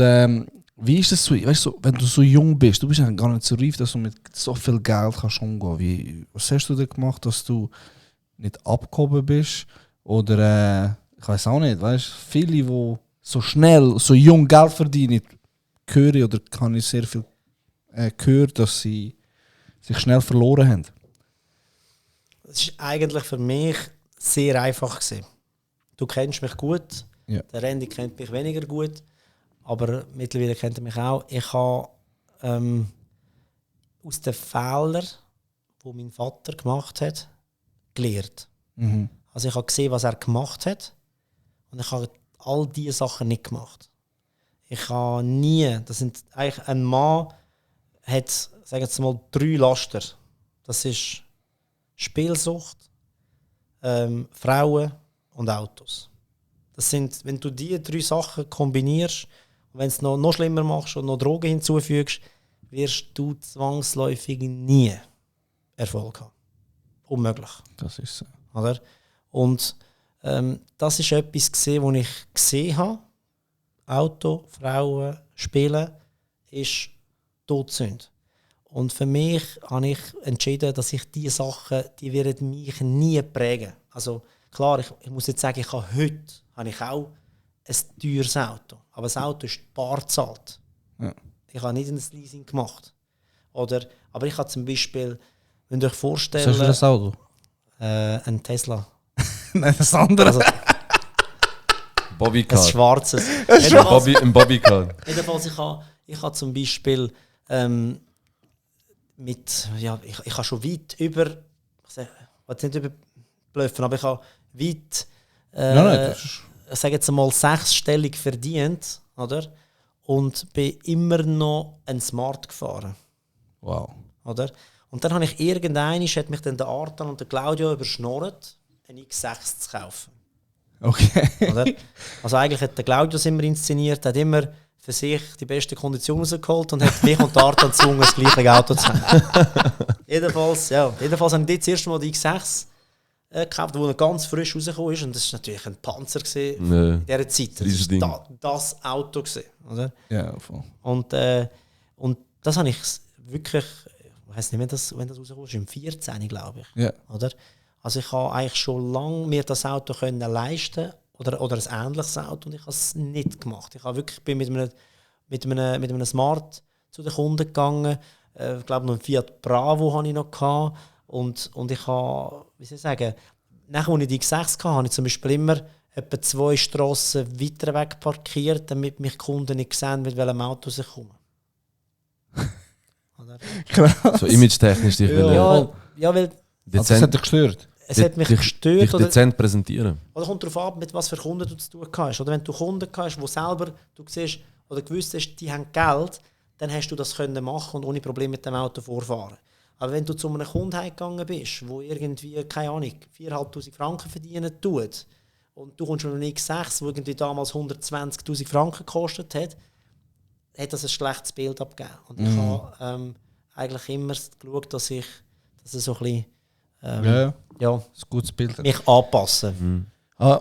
wie ist das so? Weißt du, wenn du so jung bist, du bist ja gar nicht so reif, dass du mit so viel Geld kannst umgehen. Was hast du denn gemacht, dass du nicht abgehoben bist? Oder ich weiß auch nicht, weißt du, viele, die so schnell, so jung Geld verdienen, höre oder kann ich sehr viel hören, dass sie sich schnell verloren haben. Das ist eigentlich für mich sehr einfach gewesen. Du kennst mich gut, der Randy kennt mich weniger gut, aber mittlerweile kennt er mich auch. Ich habe aus den Fehlern, die mein Vater gemacht hat, gelernt. Mhm. Also ich habe gesehen, was er gemacht hat und ich habe all diese Sachen nicht gemacht. Ich habe nie, das sind eigentlich, ein Mann hat, sagen wir mal, 3 Laster. Das ist Spielsucht, Frauen und Autos. Das sind, wenn du diese 3 Sachen kombinierst und wenn du es noch schlimmer machst und noch Drogen hinzufügst, wirst du zwangsläufig nie Erfolg haben. Unmöglich. Das ist so. Oder? Und das ist etwas, was ich gesehen habe. Auto, Frauen, Spielen, ist Todsünde. Und für mich habe ich entschieden, dass ich diese Sachen, die werden mich nie prägen. Also klar, ich muss jetzt sagen, ich habe auch ein teures Auto. Aber das Auto ist bar bezahlt. Ja. Ich habe nicht ein Leasing gemacht. Aber ich habe zum Beispiel, wenn ihr euch vorstellen... Was hast du das Auto? Ein Tesla. Nein, das andere. Also, Bobbycar. ein schwarzes. Ein Bobbycar. Jedenfalls, ich habe zum Beispiel ich habe schon weit über, ich will nicht überblöffen, aber ich habe weit, ich sage jetzt mal 6-stellig verdient, oder? Und bin immer noch ein Smart gefahren. Wow. Oder? Und dann habe ich hat mich dann der Artan und der Claudio überschnorrt, einen X6 zu kaufen. Okay. Oder? Also eigentlich hat der Claudio das immer inszeniert, hat immer für sich die beste Kondition rausgeholt und hat mich und den Artan gezwungen, das gleiche Auto zu haben. Jedenfalls habe ich das erste Mal die X6 gekauft, wo er ganz frisch rausgekommen ist. Und das war natürlich ein Panzer in dieser Zeit. Das war das Auto. Oder? Ja, voll. Und das habe ich wirklich, ich weiß nicht, wenn das rausgekommen ist, im 14, glaube ich. Ja. Oder? Also ich habe eigentlich schon lange mir das Auto können leisten oder ein ähnliches Auto und ich habe es nicht gemacht. Ich bin mit einem Smart zu den Kunden gegangen. Ich glaube noch ein Fiat Bravo hatte ich noch gehabt. Und ich habe, wie soll ich sagen, nachdem ich die X6 hatte, habe ich zum Beispiel immer etwa 2 Strassen weiter weg parkiert, damit mich die Kunden nicht sehen, mit welchem Auto sie kommen. Krass. So image-technisch dich weil Das hat dich gestört? es hat mich gestört. Dich dezent präsentieren. Oder kommt darauf ab, mit was für Kunden du zu tun hast. Oder wenn du Kunden hast, die selber, du siehst oder gewusst hast, die haben Geld, dann hast du das können machen und ohne Probleme mit dem Auto vorfahren. Aber wenn du zu einem Kunden gegangen bist, der irgendwie, keine Ahnung, 4'500 Franken verdienen tut und du kommst mit einem X6, der irgendwie damals 120'000 Franken gekostet hat das ein schlechtes Bild abgegeben. Und ich habe eigentlich immer geschaut, dass es so ein bisschen ein gutes Bild. mich anpassen.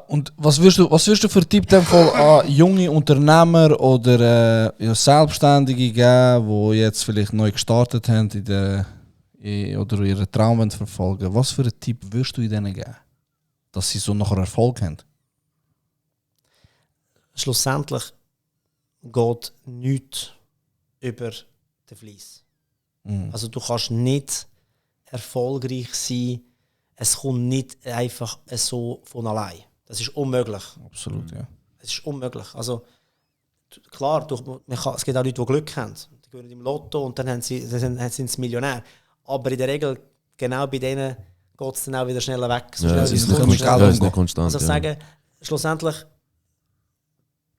Und was würdest du für Tipp dem Fall an junge Unternehmer oder Selbstständige geben, die jetzt vielleicht neu gestartet haben oder ihren Traum verfolgen? Was für einen Tipp würdest du ihnen geben, dass sie so nachher Erfolg haben? Schlussendlich geht nichts über den Fleiss. Also du kannst nicht erfolgreich sein, es kommt nicht einfach so von allein. Das ist unmöglich. Absolut, ja. Es ist unmöglich. Also, klar, es gibt auch Leute, die Glück haben. Die gewinnen im Lotto und dann sind sie Millionär. Aber in der Regel, genau bei denen, geht es dann auch wieder schneller weg. So es ist nicht konstant. Also ich sage, schlussendlich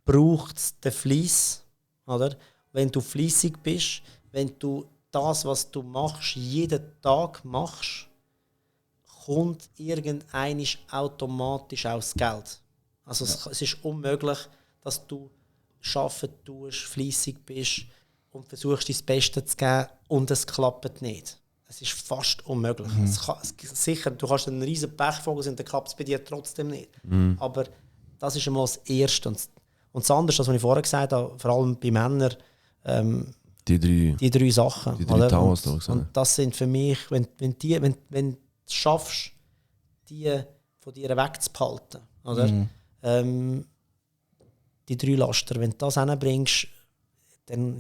braucht es den Fleiss, oder? wenn du fleissig bist, wenn du das, was du machst, jeden Tag machst, kommt irgendein automatisch auch das Geld. Also es ist unmöglich, dass du arbeiten tust, fleissig bist und versuchst, dein Bestes zu geben und es klappt nicht. Es ist fast unmöglich. Sicher, du kannst einen riesen Pechvogel sein, dann klappt es bei dir trotzdem nicht. Aber das ist einmal das Erste. Und das andere, was ich vorher gesagt habe, vor allem bei Männern, die drei Sachen. Die drei Towers, und das sind für mich, wenn du es schaffst, die von dir wegzuhalten, oder? Die 3 Laster, wenn du das hinbringst, dann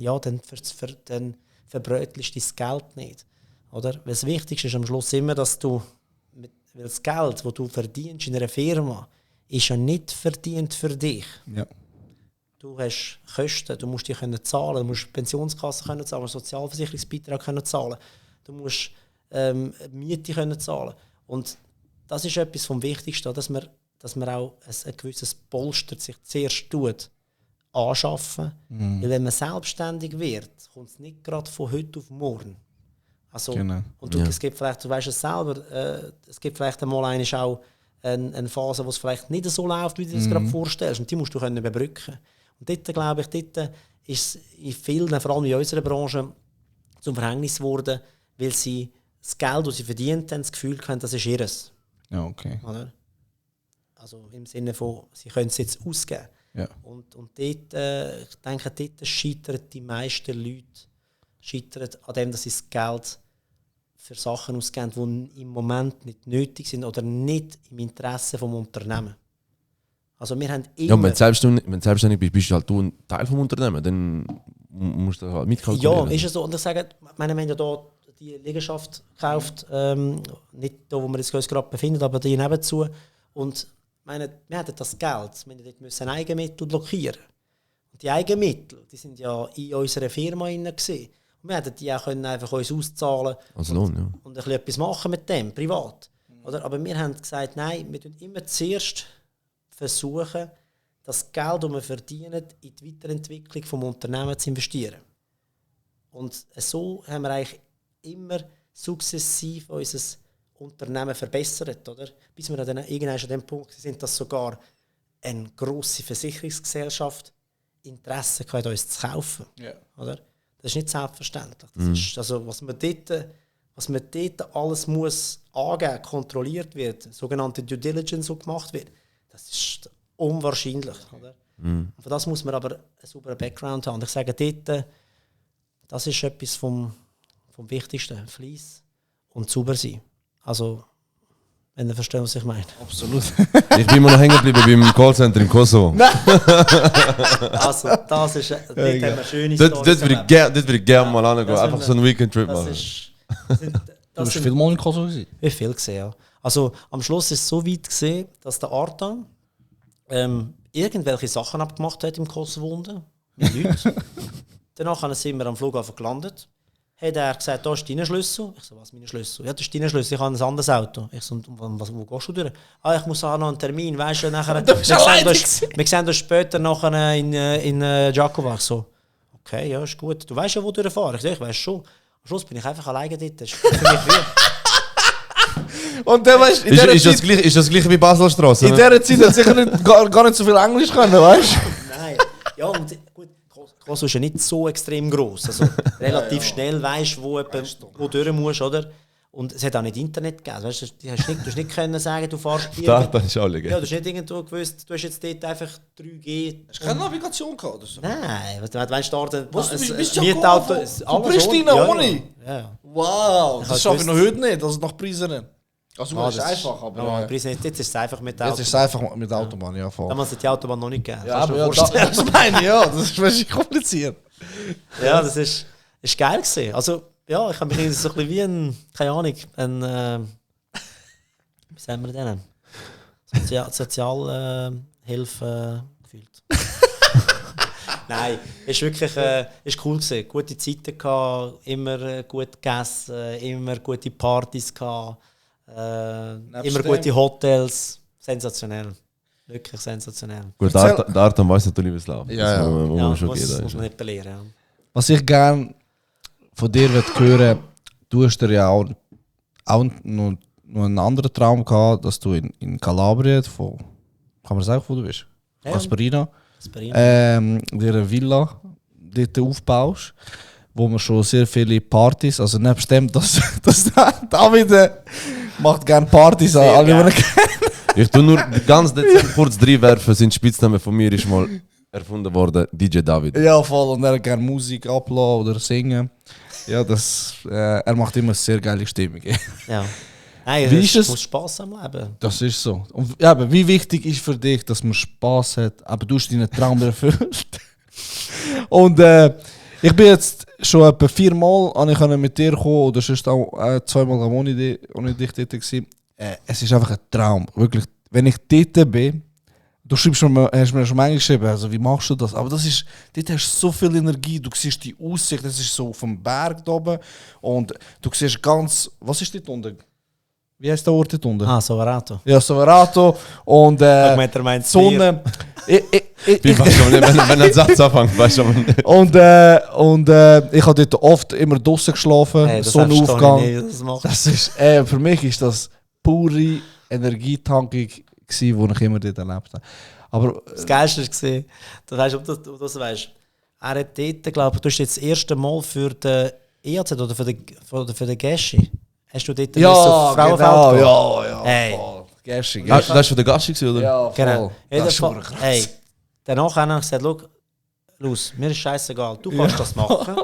verbrötelst du dein Geld nicht. Oder? Weil das Wichtigste ist am Schluss immer, dass du, weil das Geld, das du verdienst in einer Firma, ist ja nicht verdient für dich. Ja. Du hast Kosten, du musst die zahlen, du musst Pensionskasse zahlen, du musst Sozialversicherungsbeitrag zahlen, du musst Miete zahlen. Und das ist etwas vom Wichtigsten, dass man auch ein gewisses Polster sich zuerst anschaffen. Weil wenn man selbstständig wird, kommt es nicht gerade von heute auf morgen. Also, genau. Und es gibt vielleicht, du weißt es selber, es gibt vielleicht einmal auch eine Phase, wo es vielleicht nicht so läuft, wie du es gerade vorstellst. Und die musst du überbrücken. Und dort, glaube ich, ist es in vielen, vor allem in unserer Branche, zum Verhängnis geworden, weil sie das Geld, das sie verdient haben, das Gefühl haben, das ist ihres. Ja, okay. Oder? Also im Sinne von, sie können es jetzt ausgeben. Ja. Und dort, ich denke, dort scheitern die meisten Leute an dem, dass sie das Geld für Sachen ausgeben, die im Moment nicht nötig sind oder nicht im Interesse des Unternehmens. Also wir haben immer... Ja, wenn du selbstständig bist, bist du halt ein Teil des Unternehmens, dann musst du halt mitkalkulieren. Ja, ist es so. Und ich sage, wir haben ja hier die Liegenschaft gekauft, nicht da, wo wir uns gerade befinden, aber die nebenzu. Und wir hatten das Geld, wir mussten Eigenmittel blockieren. Und die Eigenmittel, die sind ja in unserer Firma drin gewesen. Und wir hätten die auch einfach uns auszahlen als Lohn, ja. Und ein bisschen etwas machen mit dem, privat. Oder? Aber wir haben gesagt, nein, wir tun immer zuerst versuchen, das Geld, das wir verdienen, in die Weiterentwicklung des Unternehmens zu investieren. Und so haben wir eigentlich immer sukzessiv unser Unternehmen verbessert, oder? Bis wir dann irgendwann an dem Punkt sind, dass sogar eine grosse Versicherungsgesellschaft Interesse hat, uns zu kaufen. Yeah. Oder? Das ist nicht selbstverständlich. Das ist, also, was man dort alles muss angeben, kontrolliert wird, sogenannte Due Diligence, so gemacht wird, das ist unwahrscheinlich. Oder? Und für das muss man aber einen sauberen Background haben. Und ich sage dort, das ist etwas vom Wichtigsten, Fleiss und sauber sein. Also, wenn ihr versteht, was ich meine. Absolut. Ich bin immer noch hängen geblieben beim Callcenter im Kosovo. Also, das ist, dort haben wir schöne Storys. Dort würde ich gerne mal hingehen. Einfach so einen Weekend-Trip machen. Du hast viel mal in Kosovo gesehen? Ich habe viel gesehen, ja. Also, am Schluss ist es so weit gesehen, dass der Artan irgendwelche Sachen abgemacht hat im Kosovo unten. Mit Leuten. Danach sind wir am Flughafen gelandet. Hat er gesagt, da ist dein Schlüssel. Ich so, was mein Schlüssel? Ja, das ist dein Schlüssel, ich habe ein anderes Auto. Ich so, wo gehst du durch? Ah, ich muss auch noch einen Termin, weißt du, nachher... Wir sehen uns später nachher in Jakova. So, okay, ja, ist gut. Du weißt ja, wo du durchfahren. Ich weiss schon. Am Schluss bin ich einfach alleine dort. Das ist für mich wie... Und dann weißt, ist das gleich wie Baselstraße? In dieser Zeit hat sicher nicht, gar nicht so viel Englisch können, weißt du? Nein. Ja, und gut, Kosovo ist ja nicht so extrem gross. Also relativ schnell weißt du, wo durch musst, oder? Und es hat auch nicht Internet gegeben. Weißt du, du hast nicht können sagen, du fährst hier. Das ist alle, ja, du hast nicht irgendwo gewusst, du hast jetzt dort einfach 3G. Hast du keine Navigation gehabt oder so? Nein, wenn du starten, du bist Mietauto, du Pristina ohne? Ja. Wow, das schaffe ich noch heute nicht, also nach Pristina. Also das ist einfach, aber... Ja, Pristina, jetzt ist es einfach mit der Autobahn. Jetzt ist es einfach mit der Autobahn, ja, voll. Damals hat die Autobahn noch nicht gegeben. Ja, aber ja, das meine ich, ja, das ist wirklich kompliziert. Ja, das ist geil gewesen. Also, ja, ich habe mich so ein bisschen wie ein, keine Ahnung, wie sagen wir denn? Sozialhilfe gefühlt. Nein, es war wirklich ist cool gewesen. Gute Zeiten gehabt, immer gut gegessen, immer gute Partys gehabt, immer gute Hotels. Sensationell. Wirklich sensationell. Gut, der Artan weiss natürlich, wie es läuft. Ja, das muss man schon muss gehen. man nicht belehren. Ja. Was ich gerne von dir hören, du hast ja auch noch einen anderen Traum gehabt, dass du in Kalabrien, kann man sagen, wo du bist? Ja. Gasparina. Dir eine Villa dort aufbaust, wo man schon sehr viele Partys, also nebst dem, dass David macht gerne Partys an alle, die er kennt. Ich tue nur ganz dezent kurz reinwerfen, sein Spitzname von mir ist mal erfunden worden, DJ David. Ja, voll, und er gerne Musik ablassen oder singen. Ja, er macht immer sehr geile Stimmung. Ja. Nein, Wie ist es? muss Spass am Leben. Das ist so. Und ja, aber wie wichtig ist für dich, dass man Spass hat, aber du hast deinen Traum erfüllt. Und ich bin jetzt schon etwa 4 Mal mit dir kommen oder sonst auch 2 Mal ohne dich dort gewesen. Es ist einfach ein Traum. Wirklich, wenn ich dort bin, du hast mir schon manchmal geschrieben, also wie machst du das? Aber dort hast du so viel Energie, du siehst die Aussicht, das ist so auf dem Berg da oben und du siehst ganz, was ist dort unten? Wie heißt der Ort dort unten? Soverato. Ja, Soverato und Die Sonne. Wie weißt du, wenn ein Satz anfängt, weißt du aber nicht. Und ich habe dort oft immer draußen geschlafen, Hey, Sonnenaufgang. Das Das ist, für mich ist das pure Energietankung gsi, wo ich immer dort erlebt habe. Aber das Geilste war gesehen, du weißt, ob du das weißt. Er hat dort, glaube ich, du hast jetzt das erste Mal für den EAZ oder für den Geschi. Hast du dort ja, Frauenfeld genau, gehen? ja, Hey. voll. Gershi. Das war für den Gast, oder? Ja, voll. Genau. Das ist Jedenfalls, krass. hey, danach habe ich gesagt, schau, Luz, mir ist scheißegal, du kannst das machen,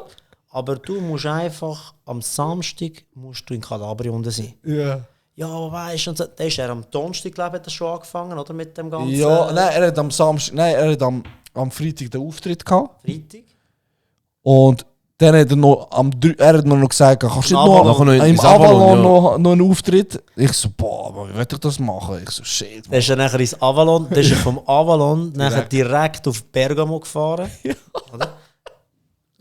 aber du musst einfach am Samstag musst du in Kalabrien unten sein. Ja. Ja, aber weißt du, da ist er am Donnerstag, glaube ich, hat er schon angefangen, oder, mit dem ganzen Ja, nein, er hat am Samstag, er hat am Freitag den Auftritt gehabt. Freitag. Und dann hat er hat mir noch gesagt, kannst du nicht Avalon. noch im Ins Avalon, Avalon noch einen Auftritt? Ich so, boah, aber wie will ich das machen? Ich so, shit. Dann ist er nachher ins Avalon, dann ist er vom Avalon nachher direkt auf Bergamo gefahren. Oder?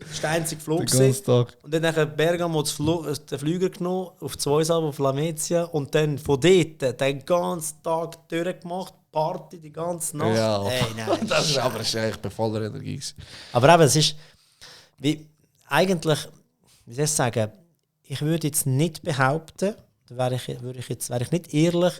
Das war der einzige Flug. Den ganzen Tag. Und dann nachher Bergamo den Flüger genommen, auf Zweisam, auf Lamezia und dann von dort den ganzen Tag durchgemacht, Party die ganze Nacht. Ja, Hey, nein. das ist aber eigentlich bei voller Energie gewesen. Aber eben, es ist wie eigentlich, wie soll ich sagen, ich würde jetzt nicht behaupten, da wäre ich nicht ehrlich,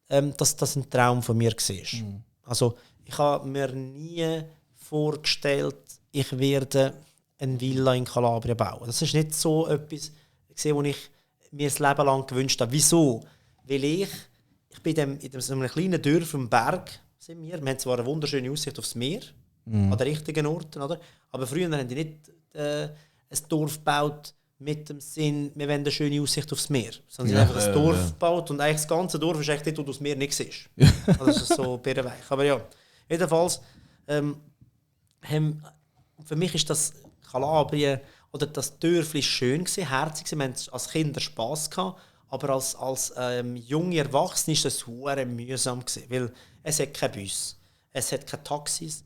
dass das ein Traum von mir war. Also ich habe mir nie vorgestellt, ich werde eine Villa in Kalabrien bauen. Das ist nicht so etwas, was ich mir das Leben lang gewünscht habe. Wieso? Weil ich bin in so einem kleinen Dorf am Berg, sind wir haben zwar eine wunderschöne Aussicht aufs Meer, an den richtigen Orten, oder? Aber früher haben die nicht ein Dorf gebaut mit dem Sinn, wir wollen eine schöne Aussicht aufs Meer. Sondern sie haben einfach ein Dorf gebaut und eigentlich das ganze Dorf ist eigentlich dort, wo du das Meer nicht siehst. Also das ist so birrenweich. Aber ja, jedenfalls, für mich ist das Kalabrien oder das Dörfli schön gewesen, herzig gewesen. Wir hatten als Kinder Spass gehabt, aber als junge Erwachsene ist das hure mühsam gewesen, weil es hat kein Bus. Es hat keine Taxis.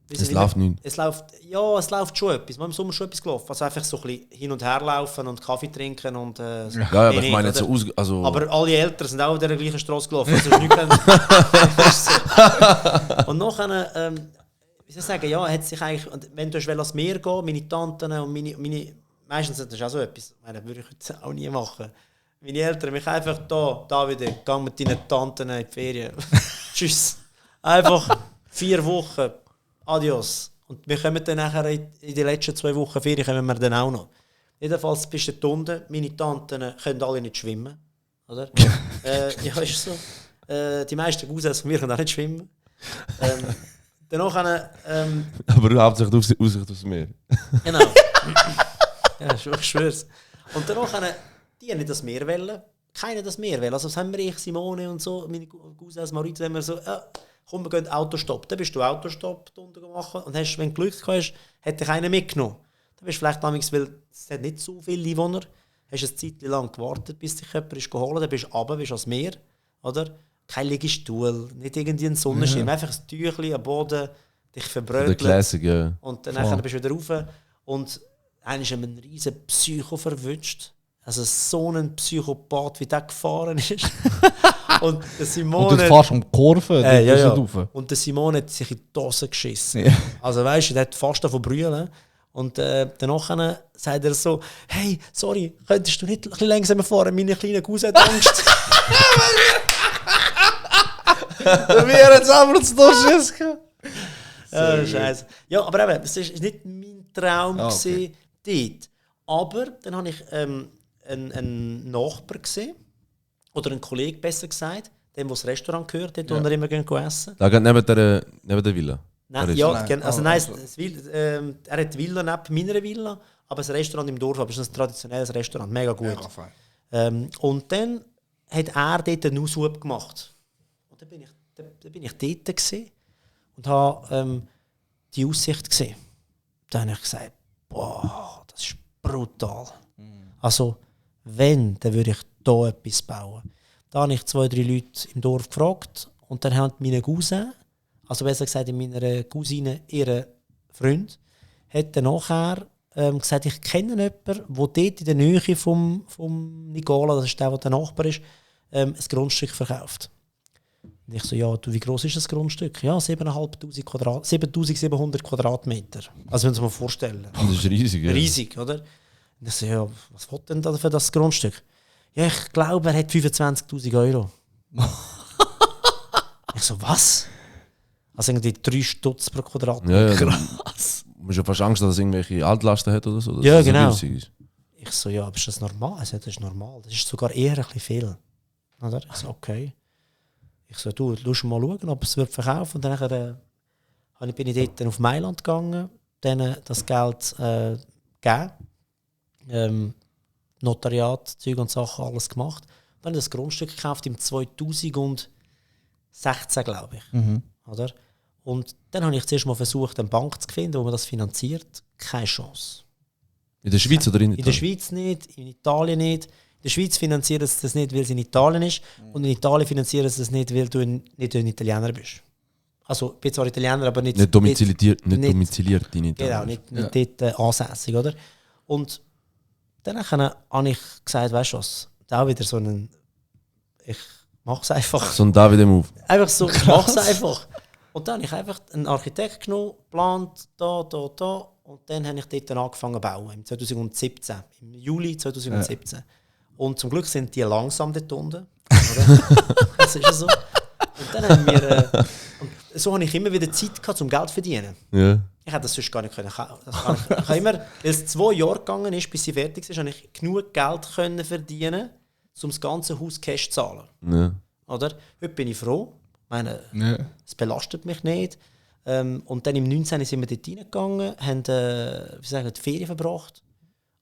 Es läuft nicht. Es läuft schon etwas. Wir haben im Sommer schon etwas gelaufen. Also einfach so ein bisschen hin und her laufen und Kaffee trinken. Und, ja, aber ich meine jetzt so also aber alle Eltern sind auch auf der gleichen Straße gelaufen. Also und nachher, wie soll ich sagen, ja, hat sich eigentlich, wenn du ans Meer gehen, meine Tanten und meine meistens das ist auch so etwas, das würde ich heute auch nie machen. Meine Eltern mich einfach da wieder, geh mit deinen Tanten in die Ferien. Tschüss. Einfach 4 Wochen. Adios. Und wir kommen dann nachher in den letzten 2 Wochen Ferien kommen wir dann auch noch. Jedenfalls bist du unten. Meine Tanten können alle nicht schwimmen. Oder? Ja, ist so. Die meisten Cousins von mir können auch nicht schwimmen. Danach aber hauptsächlich Aussicht aufs Meer. Genau. Ja, ich schwör's. Und danach die haben nicht das Meer wollen. Keiner das Meer wollen. Also das haben wir, Simone und so, meine Cousins, Mauriz, wenn wir so, komm, wir gehen Autostopp. Dann bist du Autostopp unten gemacht und hast, wenn du Glück hast, hat dich einer mitgenommen. Dann bist du vielleicht damals, weil es hat nicht so viele Einwohner, hast eine Zeit lang gewartet, bis dich jemand ist geholt, dann bist du runter, bist ans Meer, oder? Kein Liegestuhl, nicht irgendwie ein Sonnenschirm, einfach ein Tüchlein am Boden, dich verbrötelt. Classic, ja. Und dann bist du wieder rauf. Und einer ist einen riesen Psycho verwünscht. Also so ein Psychopath, wie der gefahren ist. Und der Simone... Und du fährst um die Kurve, ja. Und der Simone hat sich in die Dose geschissen. Ja. Also weißt du, der hat fast davon brüllen. Und danach sagt er so, hey, sorry, könntest du nicht ein bisschen langsamer fahren? Meine kleine Cousin hat Angst. Wir haben jetzt einfach zu Schiss gehabt. Scheiße. Ja, aber eben, es war nicht mein Traum dort. Aber dann habe ich einen Nachbar gesehen, oder einen Kollegen besser gesagt, dem, wo das Restaurant gehört, dort wo wir immer essen. Da geht neben der Villa? Nein, ja, also nein, er hat die Villa neben meiner Villa, aber das Restaurant im Dorf, aber es ist ein traditionelles Restaurant, mega gut. Und dann hat er dort einen Ausschub gemacht. Und dann bin ich dort gewesen und habe die Aussicht gesehen. Dann habe ich gesagt, boah, das ist brutal. Also, wenn, dann würde ich hier etwas bauen. Da habe ich 2-3 Leute im Dorf gefragt und dann haben meine Cousin, also besser gesagt meiner Cousine, ihre Freund, hat dann nachher gesagt, ich kenne jemanden, der dort in der Nähe vom Nicola, das ist der Nachbar ist, ein Grundstück verkauft. Und ich so, ja, du, wie gross ist das Grundstück? Ja, 7700 Quadratmeter. Also, wenn Sie sich mal vorstellen. Das ist riesig, ja. Riesig, oder? Und ich so, ja, was will denn da für das Grundstück? Ja, ich glaube, er hat 25'000 Euro. Ich so, was? Also irgendwie 3 Stutz pro Quadratmeter. Ja, krass. Du hast ja fast Angst, dass es irgendwelche Altlasten hat oder so. Ja, genau. Ich so, ja, aber ist das normal? Also, das ist normal. Das ist sogar eher ein bisschen viel. Oder? Ich so, okay. Ich so, du musst mal schauen, ob es wird verkaufen. Und dann bin ich dort auf Mailand gegangen, dann das Geld gegeben. Notariat, Zeug und Sachen, alles gemacht. Dann habe ich das Grundstück gekauft im 2016, glaube ich. Oder? Und dann habe ich zuerst mal versucht, eine Bank zu finden, wo man das finanziert. Keine Chance. In der Schweiz oder in Italien? In der Schweiz nicht, in Italien nicht. In der Schweiz finanzieren sie das nicht, weil es in Italien ist. Und in Italien finanzieren sie das nicht, weil du nicht ein Italiener bist. Also, ich bin zwar Italiener, aber nicht domiziliert in Italien. Genau, nicht dort ansässig, oder? Und dann habe ich gesagt, weißt du was, auch wieder so einen, ich mach's einfach. So ein David-Move. Einfach so, ich mach's einfach. Und dann habe ich einfach einen Architekt genommen, geplant, da. Und dann habe ich dort angefangen zu bauen, im 2017, im Juli 2017. Und zum Glück sind die langsam dort unten. Das ist ja so. Und dann haben wir, und so habe ich immer wieder Zeit gehabt, um Geld zu verdienen. Ja. Ich hätte das sonst gar nicht können. Ich habe immer, weil es 2 Jahre gegangen ist, bis sie fertig ist, habe ich genug Geld können verdienen, um das ganze Haus Cash zu zahlen. Ja. Oder? Heute bin ich froh. Ich meine, es belastet mich nicht. Und dann im 19. sind wir dort reingegangen, haben die Ferien verbracht.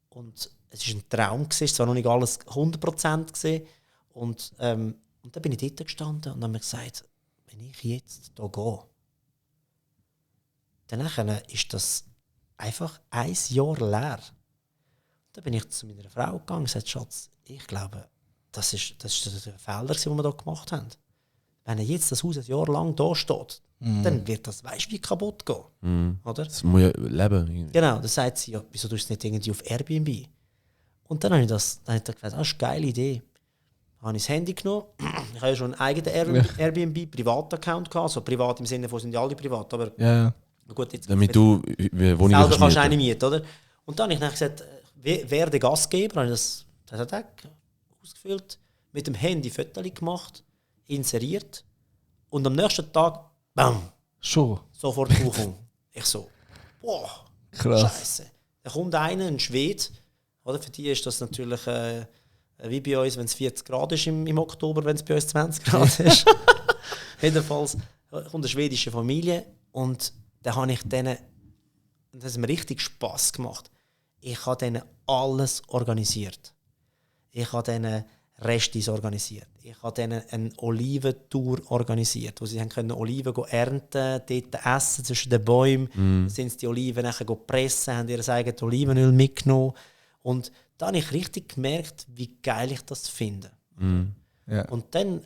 Und es war ein Traum, es war zwar noch nicht alles 100% gewesen. Und dann bin ich dort gestanden und habe mir gesagt, wenn ich jetzt hier gehe, dann ist das einfach 1 Jahr leer. Dann bin ich zu meiner Frau gegangen und gesagt, Schatz, ich glaube, das ist der Fehler, den wir hier gemacht haben. Wenn jetzt das Haus ein Jahr lang da steht, dann wird das, weißt du, wie kaputt gehen. Oder? Das muss ja leben. Genau, dann sagt sie, ja, wieso tust du es nicht irgendwie auf Airbnb? Und dann habe ich gesagt, das ist eine geile Idee. Dann habe ich das Handy genommen. Ich habe ja schon einen eigenen Airbnb-Privataccount gehabt. Also privat im Sinne von, sind ja alle privat. Aber gut, jetzt damit du Wohnung selber kannst du eine mieten, oder? Und dann habe ich dann gesagt, wer der Gastgeber, habe ich das ausgefüllt, mit dem Handy Fotos gemacht, inseriert und am nächsten Tag, bam, sofort Buchung. Ich so, boah, krass. Scheiße. Da kommt ein Schwede, oder? Für die ist das natürlich wie bei uns, wenn es 40 Grad ist im Oktober, wenn es bei uns 20 Grad ist. Jedenfalls kommt eine schwedische Familie und da habe ich denen, das hat mir richtig Spass gemacht. Ich habe denen alles organisiert. Ich habe denen Restis organisiert. Ich habe denen eine Oliventour organisiert, wo sie können Oliven ernten, dort essen zwischen den Bäumen, sind sie die Oliven nachher pressen, haben ihr eigenes Olivenöl mitgenommen. Und da habe ich richtig gemerkt, wie geil ich das finde. Ja. Und dann,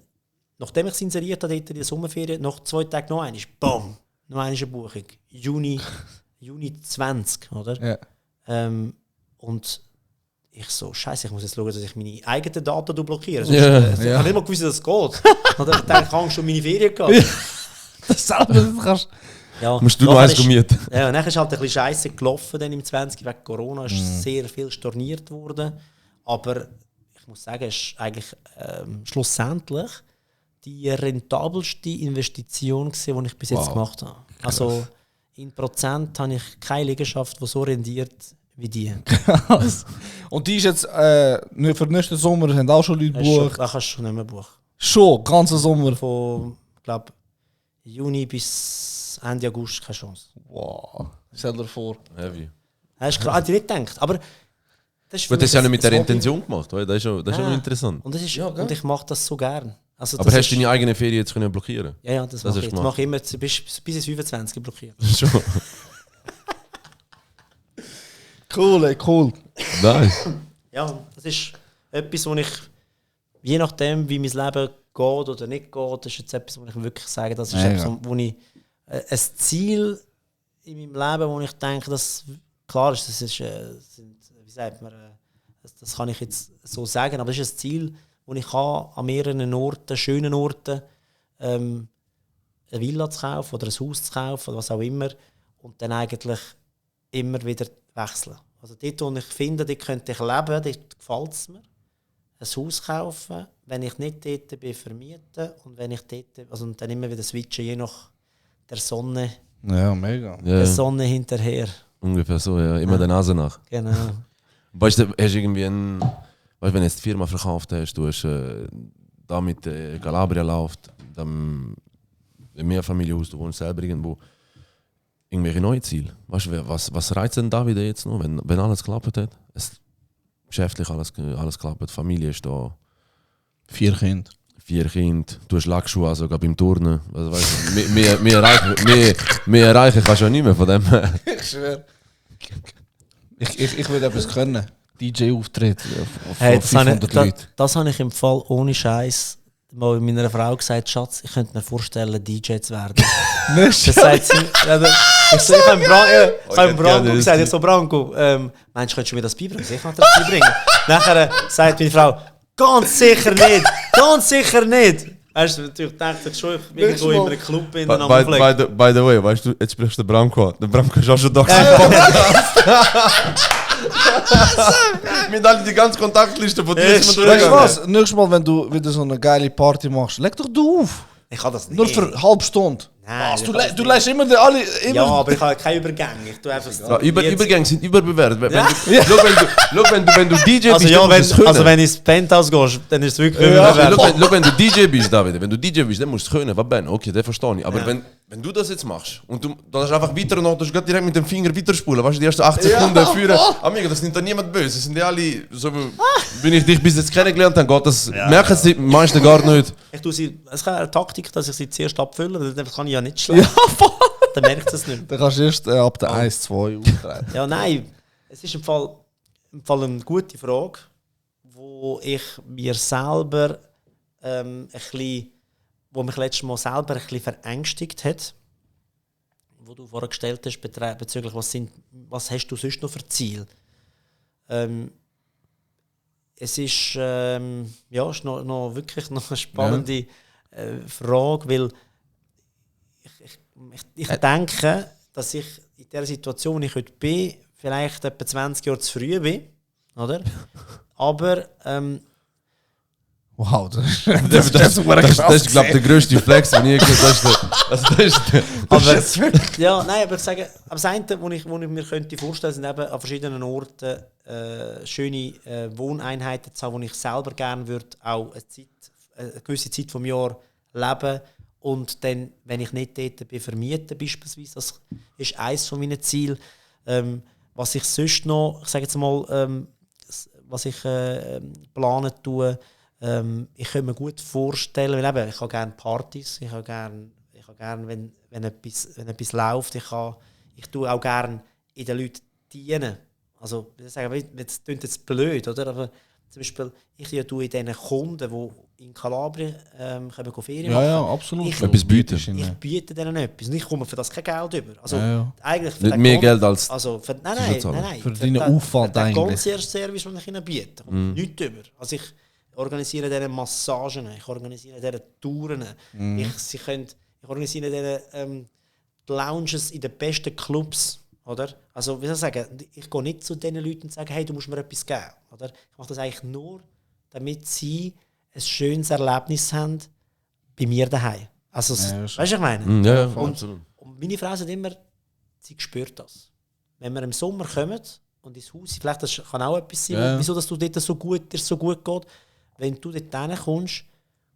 nachdem ich es inseriert habe, dort in der Sommerferien, nach 2 Tagen noch einmal, BAM! Noch eine Buchung. Juni 20, oder? Ja. Und ich so, Scheiße, ich muss jetzt schauen, dass ich meine eigenen Daten blockiere. Ich habe nicht mal gewusst, dass es geht. Oder ich dachte, ich habe schon meine Ferien gehabt. Das selber kannst. Ja, musst du noch eins mieten. Ja, und dann ist halt ein bisschen scheiße gelaufen dann im 20 wegen Corona, ist sehr viel storniert worden. Aber ich muss sagen, es ist eigentlich schlussendlich die rentabelste Investition gewesen, die ich bis jetzt gemacht habe. Also in Prozent habe ich keine Liegenschaft, die so rendiert wie die. Und die ist jetzt für den nächsten Sommer haben auch schon Leute gebucht. Da kannst du schon nicht mehr buchen. Schon, ganzen Sommer. Von, glaube Juni bis Ende August keine Chance. Wow, stell dir vor. Heavy. Hast du gerade nicht gedacht. Aber das ist, das ja nicht mit der Intention gemacht, das ist ja noch interessant. Und, und ich mache das so gern. Also aber hast du deine eigene Ferien jetzt können blockieren? Ja, das mache ich. Das mache ich immer bis ins 25 blockiert. Schon. Cool. Nice. Ja, das ist etwas, wo ich, je nachdem, wie mein Leben geht oder nicht geht, das ist jetzt etwas, wo ich wirklich sage, das ist etwas, wo ich ein Ziel in meinem Leben, wo ich denke, dass klar ist, das ist, wie sagt man, das kann ich jetzt so sagen, aber das ist ein Ziel, wo ich an mehreren Orten, schönen Orten, eine Villa zu kaufen oder ein Haus zu kaufen oder was auch immer und dann eigentlich immer wieder wechseln. Also dort, wo ich finde, dort könnte ich leben, dort gefällt es mir. Ein Haus kaufen, wenn ich nicht dort bin, vermieten und wenn ich dort, also und dann immer wieder switchen, je nach der Sonne. Ja, mega. Der Sonne hinterher. Ungefähr so, ja. Immer der Nase nach. Genau. Weißt du, hast irgendwie weißt, wenn du jetzt die Firma verkauft hast, du hast da mit Calabria läuft, dann ein Mehrfamilienhaus, du wohnst selber irgendwo, irgendwelche neue Ziele. Weißt du, was reizt denn da wieder jetzt noch, wenn alles geklappt hat? Geschäftlich alles geklappt, die Familie ist da. 4 Kinder. 4 Kinder, du hast Lackschuhe sogar beim Turnen. Also, weißt du, mehr erreichen kannst du ja nicht mehr von dem. Ich schwöre. Ich will etwas können. DJ-Auftritt von Hey, 500 Leuten. Das habe ich im Fall ohne Scheiß mal meiner Frau gesagt, Schatz, ich könnte mir vorstellen, DJ zu werden. Das sagt sie, ich habe Branko gesagt, ich so, Branko, meinst du, könntest du mir das beibringen? Ich kann dir das beibringen. Nachher sagt meine Frau, ganz sicher nicht, ganz sicher nicht. Weißt du, natürlich dachte ich schon, ich bin irgendwo in einem Club in der Namen. By the way, weißt du, jetzt sprichst du den Branko an. Der Branko ist auch schon da. Mit all die ganze Kontaktliste von dir. Weißt du was? Nächstes Mal, wenn du wieder so eine geile Party machst, leg doch du auf. Ich kann das nicht. Nur für eine halbe Stunde. Nein, du lässt immer alle... Ja, aber ich habe keine Übergänge. Ich tue einfach ja, Übergänge sind überbewertet. Wenn du DJ bist, also wenn du ins Penthouse gehst, dann ist es wirklich überbewertet. Wenn du DJ bist, David, wenn du DJ bist, dann musst du es können. Was ben? Okay, das verstehe ich. Aber wenn du das jetzt machst und du hast einfach weiter noch, du hast direkt mit dem Finger weiterspulen, weißt du, die ersten 8 Sekunden führen. Amigo, das nimmt da niemand böse. Das sind die alle, so wenn ich dich bis jetzt kennengelernt habe, geht das, merken sie die meisten gar nicht. Es ist eine Taktik, dass ich sie zuerst abfülle, das kann ich ja nicht schlagen. Dann merkt es nicht mehr. Dann kannst du erst ab der 1, 2 auftreten. Ja, nein, es ist im Fall eine gute Frage, wo ich mir selber wo mich letztes Mal selber ein bisschen verängstigt hat, wo du vorher gestellt hast bezüglich was hast du sonst noch für Ziele? Es ist ist noch wirklich noch eine spannende Frage, weil ich denke, dass ich in der Situation, wo ich heute bin, vielleicht etwa 20 Jahre zu früh bin, oder? Aber wow, das ist glaube ich, der grösste Flex, den ich aber ich sage, das eine, was ich mir könnte vorstellen, sind eben an verschiedenen Orten schöne Wohneinheiten zu haben, wo ich selber gerne würde, auch eine gewisse Zeit vom Jahr leben. Und dann, wenn ich nicht dort bin, vermieten beispielsweise, das ist eines von meinen Zielen. Was ich sonst noch, ich sage jetzt mal, was ich planen tue, ich kann mir gut vorstellen, weil eben, ich habe gerne Partys, ich habe gerne wenn etwas läuft, ich tue auch gerne in den Leuten dienen. Also, ich sage, das klingt jetzt blöd, oder? Aber zum Beispiel, ich tue in diesen Kunden, die in Kalabrien können Ferien machen. Ja, absolut. Etwas bieten. Ich biete denen etwas und ich komme für das kein Geld über. Also, eigentlich für nicht mehr Geld als... Also, nein. Für deinen Aufwand eigentlich. Der Concierge-Service, den ich ihnen biete, kommt nichts über. Also, ich organisiere denen Massagen, ich organisiere denen Touren. Ich organisiere denen die Lounges in den besten Clubs, oder? Also, wie soll ich sagen, ich gehe nicht zu den Leuten und sage, hey, du musst mir etwas geben, oder? Ich mache das eigentlich nur, damit sie ein schönes Erlebnis haben bei mir daheim. Also, weißt du, was ich meine? Ja, und meine Frau sagt immer, sie spürt das. Wenn wir im Sommer kommen und ins Haus, vielleicht das kann auch etwas sein, wieso dass du dort so gut geht. Wenn du dort hinkommst,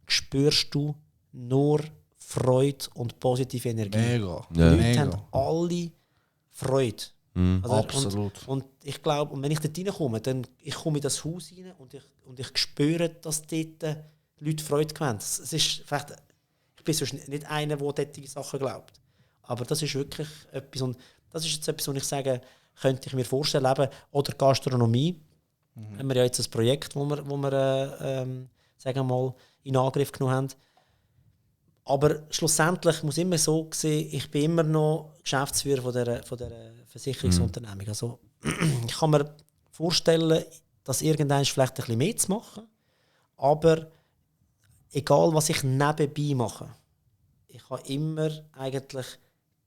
spürst du nur Freude und positive Energie. Mega. Die Leute haben alle Freude. Also, Absolut. Und ich glaube, wenn ich dort reinkomme, dann ich komme in das Haus rein und ich spüre, dass dort die Leute Freude haben. Es ist vielleicht, ich bin sonst nicht einer, der solche Sachen glaubt. Aber das ist wirklich etwas, und das ist jetzt etwas, was ich sage, könnte ich mir vorstellen, eben, oder Gastronomie. Haben wir ja jetzt ein Projekt, wo wir sagen wir mal, in Angriff genommen haben. Aber schlussendlich muss immer so sehen, ich bin immer noch Geschäftsführer von dieser Versicherungsunternehmung. Also, ich kann mir vorstellen, dass irgendwann vielleicht ein bisschen mehr zu machen. Aber egal, was ich nebenbei mache, ich habe immer eigentlich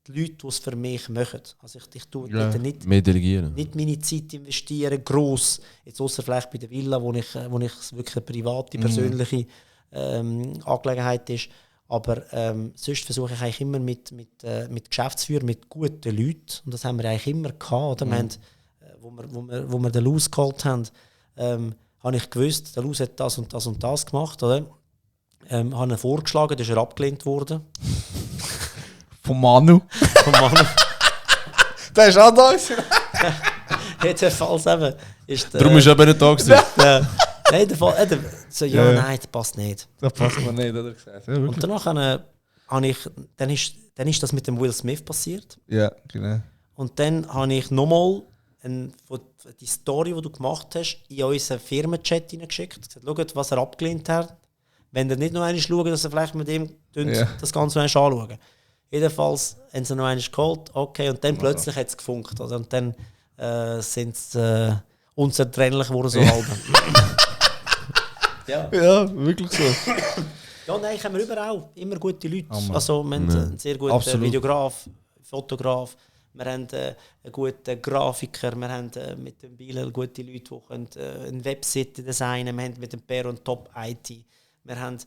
die Leute, die es für mich machen. Also ich tue nicht mehr delegieren. Nicht meine Zeit investieren, gross. Jetzt ausser vielleicht bei der Villa, wo ich wirklich eine private, persönliche Angelegenheit ist. Aber sonst versuche ich eigentlich immer mit Geschäftsführern, mit guten Leuten, und das haben wir eigentlich immer gehabt. Oder? Wir haben, wo wir den Luz geholt haben, habe ich gewusst, der Luz hat das und das und das gemacht. Oder? Habe ihn vorgeschlagen, dann ist er abgelehnt worden. Von Manu. Der ist auch da. Jetzt der Fall eben. Darum ist er eben nicht da gewesen. Nein, der Fall. Nein, das passt nicht. Das passt mir nicht, hat er gesagt. Ja, und danach dann ist das mit dem Will Smith passiert. Ja, genau. Und dann habe ich nochmal die Story, die du gemacht hast, in unseren Firmenchat hineingeschickt. Gesagt, schaut, was er abgelehnt hat. Wenn er nicht noch einmal schaut, dass er vielleicht mit ihm das Ganze noch einmal anschauen. Jedenfalls haben sie noch einmal geholt, okay, und dann plötzlich hat es gefunkt. Oder? Und dann sind sie unzertrennlich geworden, so halb. Ja, wirklich so. Ja, nein, haben wir überall immer gute Leute. Also, wir haben einen sehr guten Videograf, Fotograf, wir haben einen guten Grafiker, wir haben mit dem Bilal gute Leute, die können, eine Webseite designen, wir haben mit dem Per und Top IT, wir haben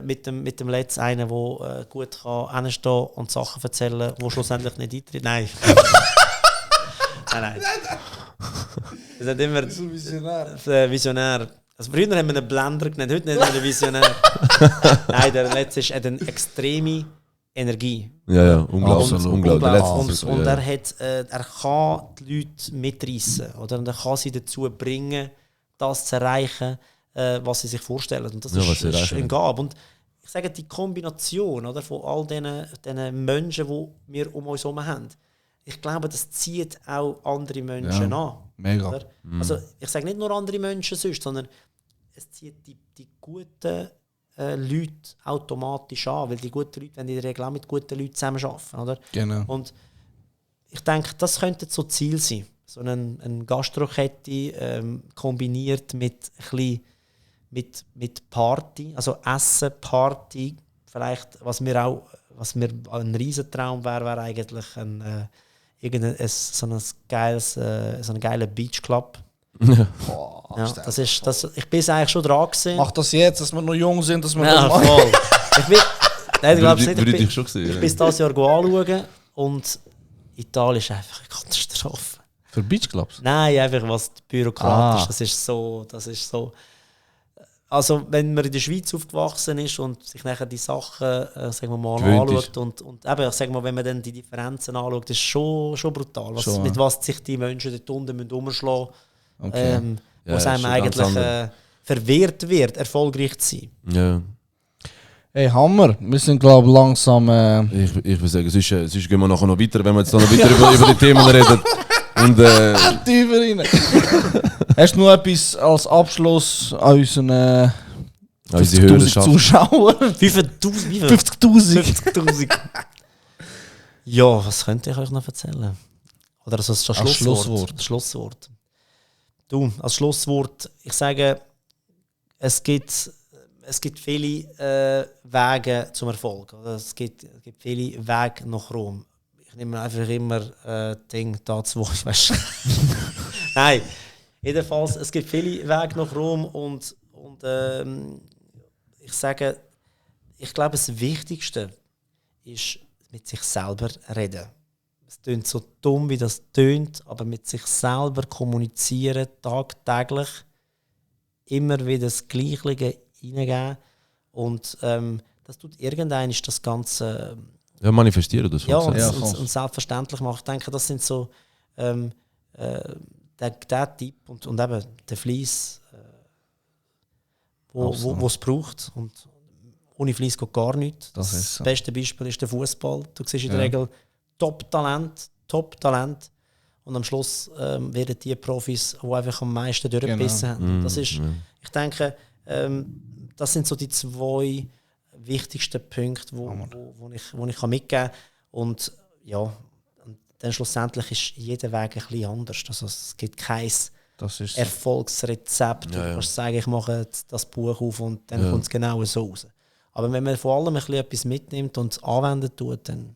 mit dem Letz einen, der gut kann hinstehen und Sachen erzählen, die schlussendlich nicht eintritt. Nein. Nein. Wir sind immer so Visionär. Visionär. Also früher haben wir einen Blender genannt, heute nennen wir einen Visionär. Nein, der Letz hat eine extreme Energie. Ja, unglaublich. Und er kann die Leute mitreißen, oder? Und er kann sie dazu bringen, das zu erreichen, was sie sich vorstellen. Und das ist eine Gabe. Und ich sage, die Kombination, oder, von all diesen Menschen, die wir um uns herum haben, ich glaube, das zieht auch andere Menschen an. Mega. Oder? Also ich sage nicht nur andere Menschen sonst, sondern es zieht die guten Leute automatisch an, weil die guten Leute in der Regel auch mit guten Leuten zusammenarbeiten. Oder? Genau. Und ich denke, das könnte so Ziel sein. So eine Gastrokette kombiniert mit Party, also Essen, Party. Vielleicht, was mir ein Riesentraum wäre eigentlich so ein geiler Beachclub. Boah, das ist, ich bin eigentlich schon dran gewesen. Mach das jetzt, dass wir noch jung sind, dass wir das machen. Voll. Ich glaube nicht. Ich bin das Jahr anschauen und Italien ist einfach eine Katastrophe. Für Beachclubs? Nein, einfach was bürokratisch. Das ist so. Also wenn man in der Schweiz aufgewachsen ist und sich nachher die Sachen sagen wir mal anschaut und eben, ich sage mal, wenn man dann die Differenzen anschaut, ist schon brutal, mit was sich die Menschen dort unten umschlagen müssen, wo es einem eigentlich verwehrt wird, erfolgreich zu sein. Ja. Hey, Hammer, wir sind glaube ich langsam... Ich würde sagen, sonst gehen wir nachher noch weiter, wenn wir jetzt noch weiter über die Themen reden. Und tiefer rein. Hast du noch etwas als Abschluss an unseren 50'000 Zuschauer? 50'000. Ja, was könnte ich euch noch erzählen? Oder also das Schlusswort. Du, als Schlusswort, ich sage, es gibt es gibt viele Wege zum Erfolg. Oder? Es gibt viele Wege nach Rom. Ich nehme einfach immer Ding dazu, wo ich weiß. Nein, jedenfalls, es gibt viele Wege nach Rom und ich sage, ich glaube, das Wichtigste ist mit sich selber reden. Es klingt so dumm, wie das tönt, aber mit sich selber kommunizieren, tagtäglich, immer wieder das Gleiche reingeben und das tut irgendwann das Ganze manifestieren das. Ja, und selbstverständlich machen. Ich denke, das sind so der Tipp und eben der Fleiss, wo es braucht. Und ohne Fleiss geht gar nichts. Das beste Beispiel ist der Fußball. Du siehst in der Regel Top-Talent. Und am Schluss werden die Profis, die einfach am meisten durchgebissen haben. Das ist, ich denke, das sind so die 2 wichtigsten Punkte, wo ich mitgeben kann. Und ja, und dann schlussendlich ist jeder Weg ein bisschen anders. Also es gibt kein Erfolgsrezept. Du kannst sagen, ich mache das Buch auf und dann kommt es genau so raus. Aber wenn man vor allem ein bisschen etwas mitnimmt und es anwenden tut, dann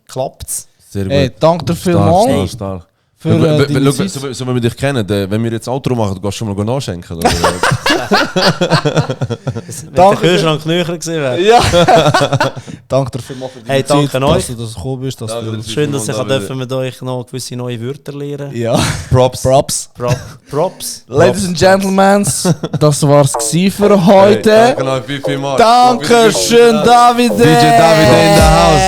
klappt es. Sehr gut. Hey, danke dir vielmals. So, wenn wir dich kennen, wenn wir jetzt Outro machen, du gehst schon mal nachschenken. Wenn der Kühlschrank näher gewesen wäre. Ja. Danke dir vielmals für die Zeit, dass du das gekommen bist. Schön, dass ich mit euch noch gewisse neue Wörter lernen. Ja. Props. Ladies and Gentlemen, das war's für heute. Danke schön, David. DJ David in the house.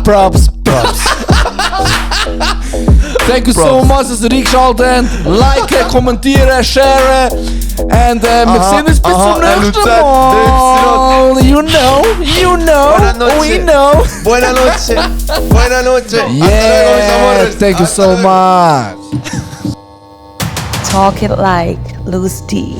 Props. Thank you so much, dass ihr eingeschaltet habt. Liken, kommentieren, sharen. Und wir sehen uns bis zum nächsten Mal. You know, we know. Buenas noches. Yeah, thank you so much. Talk it like Luis D.